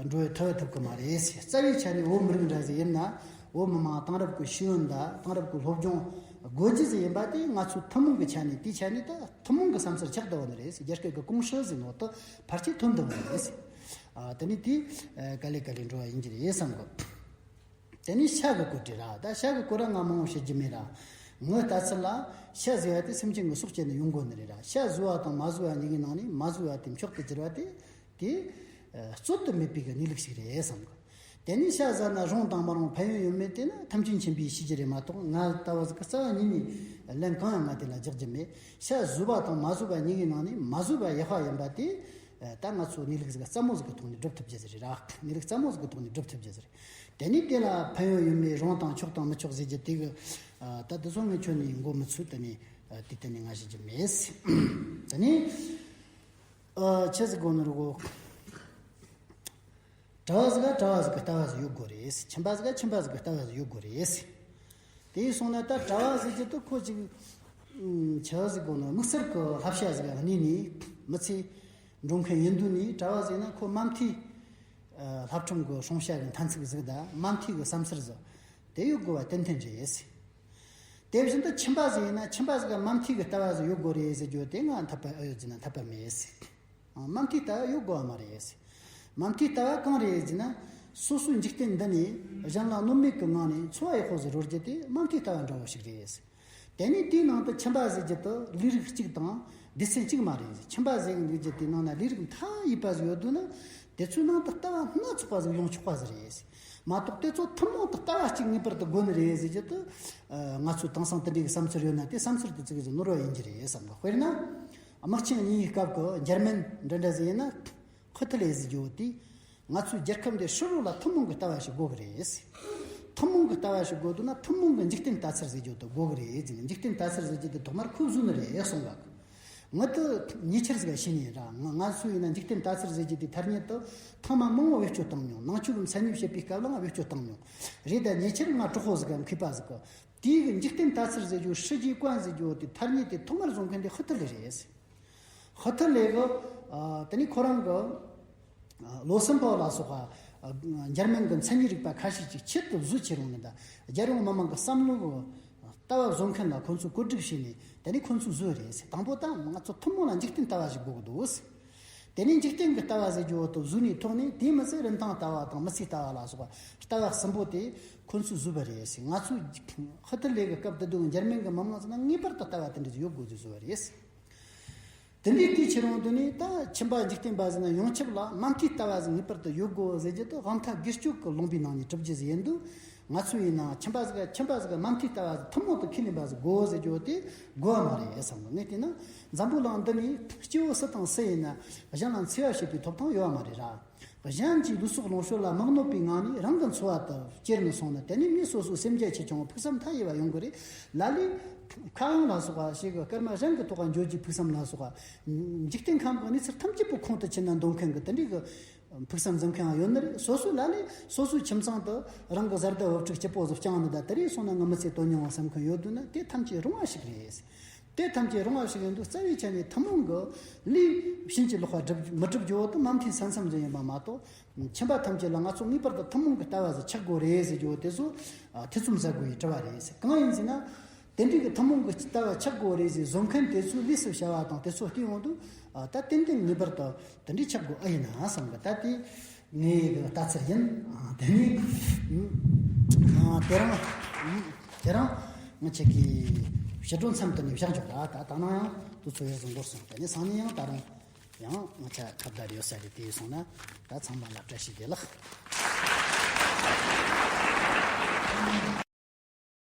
འགྲོ་ཡང་ཐུབ་ཐུབ་གི་མ་རེད་ཟེར། རྩ་བའི་ཆ་ནས་བོད་མི་རིགས་འདྲ་ཟིག་ཡིན་ན། བོད་མི་མང་དེང་རབས་ཀྱི་ཤེས་ཡོན་དང་དེང་རབས་ཀྱི་སློབ་སྦྱོང་དགོས་རྒྱུ་ཟིག་ཡིན་པ་དེ། ང་ཚོའི་ཐུན་མོང་གི་ཆ་ནས། དེའི་ཆ་ནས་ད་ཐུན་མོང་གི་བསམ་ཚུལ་ཆགས་བསྡད་ཡོད་ནི་རེད་ཟེར། རྒྱ་སྐད་ཀྱི་ཀུང་ཧྲི་ཟེར་ནོ་དེ་ཕལ་ཆེར་ཐོན་བསྡད་ཡོད་ནི་རེད་ཟེར། ཨ། དེ་ནས་དེ་ག་ལེ་ག་ལེ་འགྲོ་བ་ཡིན་གྱི་རེད་བསམ་གི། དེ་ནས་ཤ་གི་སྐོར་དེ་ར། ད་ཤ་གི་སྐོར་ར་ང་མང་བོ་བཤད་རྒྱུ་མེད་ར། ངའི་ལྟ་ཚུལ་ལ་ཤ་ཟོས་པ་དེ་སེམས་ཅན་གྱི་སྲོག་བཅད་ནས་ཡོང་དགོས་ནི་རེད་ར། ཤ་ཟོས་པ་དང་མ་ཟོས་པ་གཉིས་ཀྱི་ནང་ནས་མ་ཟོས་པ་དེ་མཆོག་ཏུ་གྱུར་པ་དེ། དེ་རྩོད་དུ་མེད་པའི་གི་གནས་ལུགས་ཤིག་རེད་བསམ་གི། དེ་ནས་ཤ་ཟ་ན་རུང་དང་མ་རུང་ཕན་ཡོན་ཡོད་མེད་དེ་ན་ཐམས་ཅད་མཁྱེན་པས་ཤེས་རྒྱུ་རེད་མ་གཏོགས། ང་ལྟ་བུ་ཟིག་གི་རྩ་བ་ཉིད་ནས་ལན་གང་ཡང་ང་དེ་ལ་རྒྱག་རྒྱུ་མེད། ཤ་ཟོས་པ་དང་མ་ཟོས་པ་གཉིས་ཀྱི་ནང་ནས་མ་ཟོས་པ་ཡག་པ་ཡིན་པ་དེ། ད་ང་ཚོ་གནས་ལུགས་ཟིག་རྩ་མོ་ཟིག་གི་ཐོག་ནས་སྒྲུབ་ཐུབ་རྒྱུ་ཟིག་རེད་ར། གནས་ལུགས་རྩ་མོ་ཟིག་གི་ཐོག་ནས་སྒྲུབ་ཐུབ་རྒྱུ་ཟིག་རེད། དེ་ནས་དེ་ལ་ཕན་ཡོན་ཡོད་མེད་རུང་དང་ཆོག་དང་མི་ཆོག་ཟེར་རྒྱུ་དེ་གི། ད་དེ་ཚོ་ངས་ཁྱོན་ནས་མགོ་མི་ཚོས། དེ་ནས་དེ་གཏན་ནས་ང་བཤད་རྒྱུ་མེད། དེ་ནས་ཆི་ཟིག་དགོས་ནི་རེད་གོ། གྲྭ་བ་ཟིག་ག་གྲྭ་བ་ཟིག་གི་ལྟ་བ་ཟིག་ཡོད་དགོས་རེད། ཁྱིམ་པ་ཟིག་ག་ཁྱིམ་པ་ཟིག་གི་ལྟ་བ་ཟིག་ཡོད་དགོས་རེད། དེ་སོང་ན་ད་གྲྭ་བ་ཟེར་རྒྱུ་དེ་ཁོ་ཅིག་ཆི་ཟིག་དགོས་ན་དམིགས་བསལ་གྱི་བསླབ་བྱ་ཟིག་ག་གནས་ནས་མི་ཚེ་འགྲོ་མཁན་ཡིན་དུས་ནས། གྲྭ་བ་ཟེར་ན་ཁོ་མ་མཐའི་བསླབ་ཁྲིམས་ཀྱི་སྲུང་བྱ་གི་མཐའ་ཚིག་ཟིག་དང་མ་མཐའི་གི་བསམ་ཚུལ་ཟིག་དེ་ཡོད་དགོས་པ་ཏན་ཏན་རེད། དེ་བཞིན་དུ་ཁྱིམ་པ་ཟིག་ཡིན་ན་ཁྱིམ་པ་ཟིག་ག་མ་མཐའི་གི་ལྟ་བ་ཟིག་ཡོད་དགོས་རེད་ཟེར་རྒྱུ་དེ་ང་འཐད་པ་ཨེ་ཡོད་ཟེར་ན་འཐད་པ་མེད། མ་མཐའི་ལྟ་བ་ཡོད་དགོས་པ་མ་རེད། མ་མཐའི་ལྟ་བ་གང་རེད་ཟེར་ན། སོ་སོའི་འཇིག་རྟེན་འདི་ནས་གཞན་ལ་གནོད་མེད་ཀྱི་ངང་ནས་འཚོ་བ་ཡག་པོ་ཟིག་རོལ་རྒྱུ་དེ་མ་མཐའི་ལྟ་བ་འདྲ་བོ་ཞིག་རེད། དེ་ནས་དེའི་ནང་དུ་ཁྱིམ་པ་ཟེར་རྒྱུ་དེ་ལས་རིགས་གཅིག་དང་སྡེ་ཚན་གཅིག་མ་རེད། ཁྱིམ་པ་ཟེར་གི་འདུག་རྒྱུ་དེའི་ནང་ན་ལས་རིགས་མཐའ་ཡས་པ་ཟིག་ཡོད་དུས་ན། དེ་ཚོའི་ནང་དུ་ལྟ་བ་སྣ་ཚོགས་པ་ཟིག་ཡོང་ཆོག་པ་ཟིག་རེད། མ་གཏོགས་དེ་ཚོ་ཐུན་མོང་དུ་ལྟ་བ་གཅིག་ངེས་པར་དུ་དགོས་ནི་རེད་ཟེར་རྒྱུ་དེ་ང་ཚོའི་དེང་སང་དེ་འདྲའི་གི་བསམ་ཚུལ་ཡོད་ན། དེ་བསམ་ཚུལ་དེ་ཚོ་གི་ནོར་བ་ཡིན་གྱི་རེད་བསམ་གི། དཔེར་ན། དམག་ཆེན་གཉིས་པའི་སྐབས་ཀྱི་འཇར་མན་འདྲ་འདྲ་ཟིག་ཡིན་ན། ཧི་ཐི་ལེ་ཟེར་རྒྱུ་བོ་དེས་ང་ཚོའི་རྒྱལ་ཁབ་འདི་ཧྲིལ་བོ་ལ་ཐུན་མོང་གི་ལྟ་བ་ཞིག་དགོས་གི་རེད། ཐུན་མོང་གི་ལྟ་བ་ཞིག་དགོས་འདུག་ན། ཐུན་མོང་གི་འཇིག་རྟེན་ལྟ་ཚུལ་ཟེར་རྒྱུ་དེ་དགོས་གི་རེད་ཟེར་ནས། འཇིག་རྟེན་ལྟ་ཚུལ་ཟེར་རྒྱུ་དེ་ཐོག་མར་ཁོས་བཟོས་ནི་རེད་གསུངས་པ། ངི་དེ་ཉེ་ཆར་ཟིག་ག་ཤེས་ནི་ར། ང་ང་ཚོ་ཡིན་ན་འཇིག་རྟེན་ལྟ་ཚུལ་ཟེར་རྒྱུ་དེ་ཐ་སྙད་དེ་ཐེངས་མ་མང་བོ་བེད་སྤྱོད་བཏང་མྱོང་། ནང་ཆོས་ཀྱི་མཚན་ཉིད་བཤད་པའི་སྐབས་ལའང་བེད་སྤྱོད་བཏང་མྱོང་རེད། ད་ཉེ་ཆར་ང་གྲོགས་པོ་ཟིག་གམ་མཁས་པ་ཟིག་གིས་དེའི་གི་འཇིག་རྟེན་ལྟ་ཚུལ་ཟེར་རྒྱུ།世界观ཟེར་རྒྱུ་དེ་ཐ་སྙད་དེ་ཐོག་མར་བཟོ་མཁན་དེ་ཧི་ཐི་ལེ་རེད། ཧི་ཐི་ལེ་གི། ཨ། དེ་ནས་ཁོ་རང་གི། ཨ། ལོ་སིན་པའོ་ལ་སོགས་པ། ཨ། འཇར་མན་གི་མཚན་ཉིད་རིག་པ་ཁ་ཤས་ཀྱིས་ཆེད་དུ་བཟོས་བྱས་རུང་ནི་ད། རྒྱལ་ཡོངས་མི་མང་གི་བསམ་བློ་གི་ལྟ་བ་བཟོ་མཁན་ལ་ཁོ་ཚོས་བཀོད་སྒྲིག་བྱས་ནས། དེ་ནས་ཁོ་ཚོས་བཟོས་རེད་ཟེར། དང་པོ་ད་ང་ཚོ་ཐུན་མོང་ལ་འཇིག་རྟེན་ལྟ་བ་ཞིག་དགོས་ཀྱི་འདུག་ཟེར། དེ་ནས་འཇིག་རྟེན་གྱི་ལྟ་བ་ཟེར་རྒྱུ་བོ་དེ་བཟོས་ནས་ཐོག་ནས། དེ་མི་ཚད་རིན་ཐང་ལྟ་བ་དང་མི་ཚེའི་ལྟ་བ་ལ་སོགས་པ་ལྟ་བ་གསུམ་པོ་དེ་ཁོ་ཚོས་བཟོས་པ་རེད་ཟེར། ང་ཚོས་ཧི་ཐི་ལེ་གི་སྐབས་དེ་དུས་འཇར་མན་གྱི་མི་མང་ཚོ་ན་ངེས་པར་དུ་ལྟ་བ་དེ་འདྲ་ཞིག་ཡོད་དགོས་ཚུལ་བཟོས་པ་རེད། དེ་འདྲའི་དུས་ཁྱེད་རང་དུ་ནས་ད་ཁྱིམ་པ་འཇིག་རྟེན་པ་ཟེར་ན་ཡོངས་ཁྱབ་ལ་མ་མཐའི་ལྟ་བ་ཟིག་ངེས་པར་དུ་ཡོད་དགོས་ཟེར་རྒྱུ་དེ་དབང་ཐང་སྒེར་གཅོད་ཀྱི་ལུང་པའི་ནང་ནས་གྲུབ་རྒྱུ་ཟིག་ཡིན་དུས། ང་ཚོ་ཡིན་ན་ཁྱིམ་པ་ཟིག་ཁྱིམ་པ་ཟིག་མ་མཐའི་ལྟ་བ་ཐུན་མོང་དུ་ཁས་ལེན་པ་ཟིག་དགོས་ཟེར་རྒྱུ་དེ་དགོས་པ་མ་རེད་བསམ་གི། ངས་བལྟས་ན་འཛམ་བུ་གླིང་འདི་ནས་སྐྱེ་བོ་སུ་དང་སུ་ཡིན་ན་གཞན་ལ་འཚེ་བ་བྱེད་པའི་ཐོབ་ཐང་ཡོད་པ་མ་རེད་ར། གཞན་གྱི་ལུས་སྲོག་ལོངས་སྤྱོད་ལ་མི་གནོད་པའི་ངང་ནས་རང་གི་འཚོ་བ་དེ་སྐྱེལ་ནས་སོང་ན། དེ་ནས་མི་སོ་སོའི་སེམས་རྒྱ་ཆེ་ཆུང་ཕུགས་བསམ་མཐའ་ཡས་པ་ཡོང་གི་རེད། ལ་ལས་ཁ་གཡང་ལ་སོགས་པ་ཞིག་གི་སྐར་མ་གཞན་གྱི་ཐོག་འགྱོ་རྒྱུའི་ཕུགས་བསམ་ལ་སོགས་པ། འཇིག་རྟེན་ཁམས་ཀྱི་གནས་ཚུལ་ཐམས་ཅད་པོ་ཁོང་དུ་ཆུད་ན་འདོད་མཁན་གྱི་དེ་འདྲའི་གི་ཕུགས་བསམ་འཛིན་མཁན་ཡང་ཡོད་ནི་རེད། སོ་སོའི་ལ་ལས་སོ་སོའི་ཁྱིམ་ཚང་དུ་རང་གི་བཟའ་ཟླ་བུ་ཕྲུག་སྐྱིད་པོ་ཟིག་བསྐྱངས་ནས་ད་དེ་རིང་སོང་ན་ངའི་མི་ཚེ་དོན་སྙིང་བ་བསམ་མཁན་ཡོད་དུས་ན། དེ་ཐམས་ཅད་རུང་བ་ཞིག་རེད། དེ་ཐམས་ཅད་རུང་བ་ཞིག་ཡིན་དུས་རྩ་བའི་ཆ་ནས་ཐུན་མོང་གི་ལས་ཕྱིན་ཅི་ལོག་པ་སྒྲུབ་མི་སྒྲུབ་རྒྱུ་བོ་དེ་མ་མཐའི་ས་མཚམས་ཟིག་ཡིན་པ་མ་གཏོགས། ཁྱིམ་པ་ཐམས་ཅད་ལ་ང་ཚོ་ངེས་པར་དུ་ཐུན་མོང་གི་ལྟ་བ་ཟིག་ཆགས་དགོས་རེད་ཟེར་རྒྱུ་བོ་དེ་ཚོ་ཨ་ཐེ་ཚོམ་ཟ་དགོས་པའི་དྲི་བ་རེད་ཟེར། གང་ཡིན་ཟེར་ན། དེ་འདྲའི་གི་ཐུན་མོང་གི་ལྟ་བ་ཆགས་དགོས་རེད་ཟེར་བཟོ་མཁན་དེ་ཚོའི་ལས་སུ་བྱ་བ་དང་དེ་ཚོ་བལྟས་ཡོང་དུས། ཨ་ད་ཏན་ཏན་ངེས་པར་དུ་དེ་འདྲའི་ཆགས་དགོས་ཨེ་ཡིན་ན་བསམ་གི། ད་དེ་ངའི་གི་ལྟ་ཚུལ་ཡིན། ཨ་དེ་ནས་ཨ་དེ་རིང་དེ་རིང་ང་ཆ་གི་ཕྱི་དྲོ་མཚམས་དེ་ནས་བཞག་འཇོག་ད། ད་ད་ནང་ཡང་དུས་ཚོད་ཡར་ཟིན་འགོར་སོང་། དེ་ནས་སང་ཉིན་ཡང་ད་རུང་ཡང་ང་ཆ་ཁ་བརྡ་རེ་ཡོད་ས་རེད། དེ་ཡིན་སོང་ན་ད་ཚང་མ་ལ་བཀྲ་ཤིས་བདེ་ལེགས།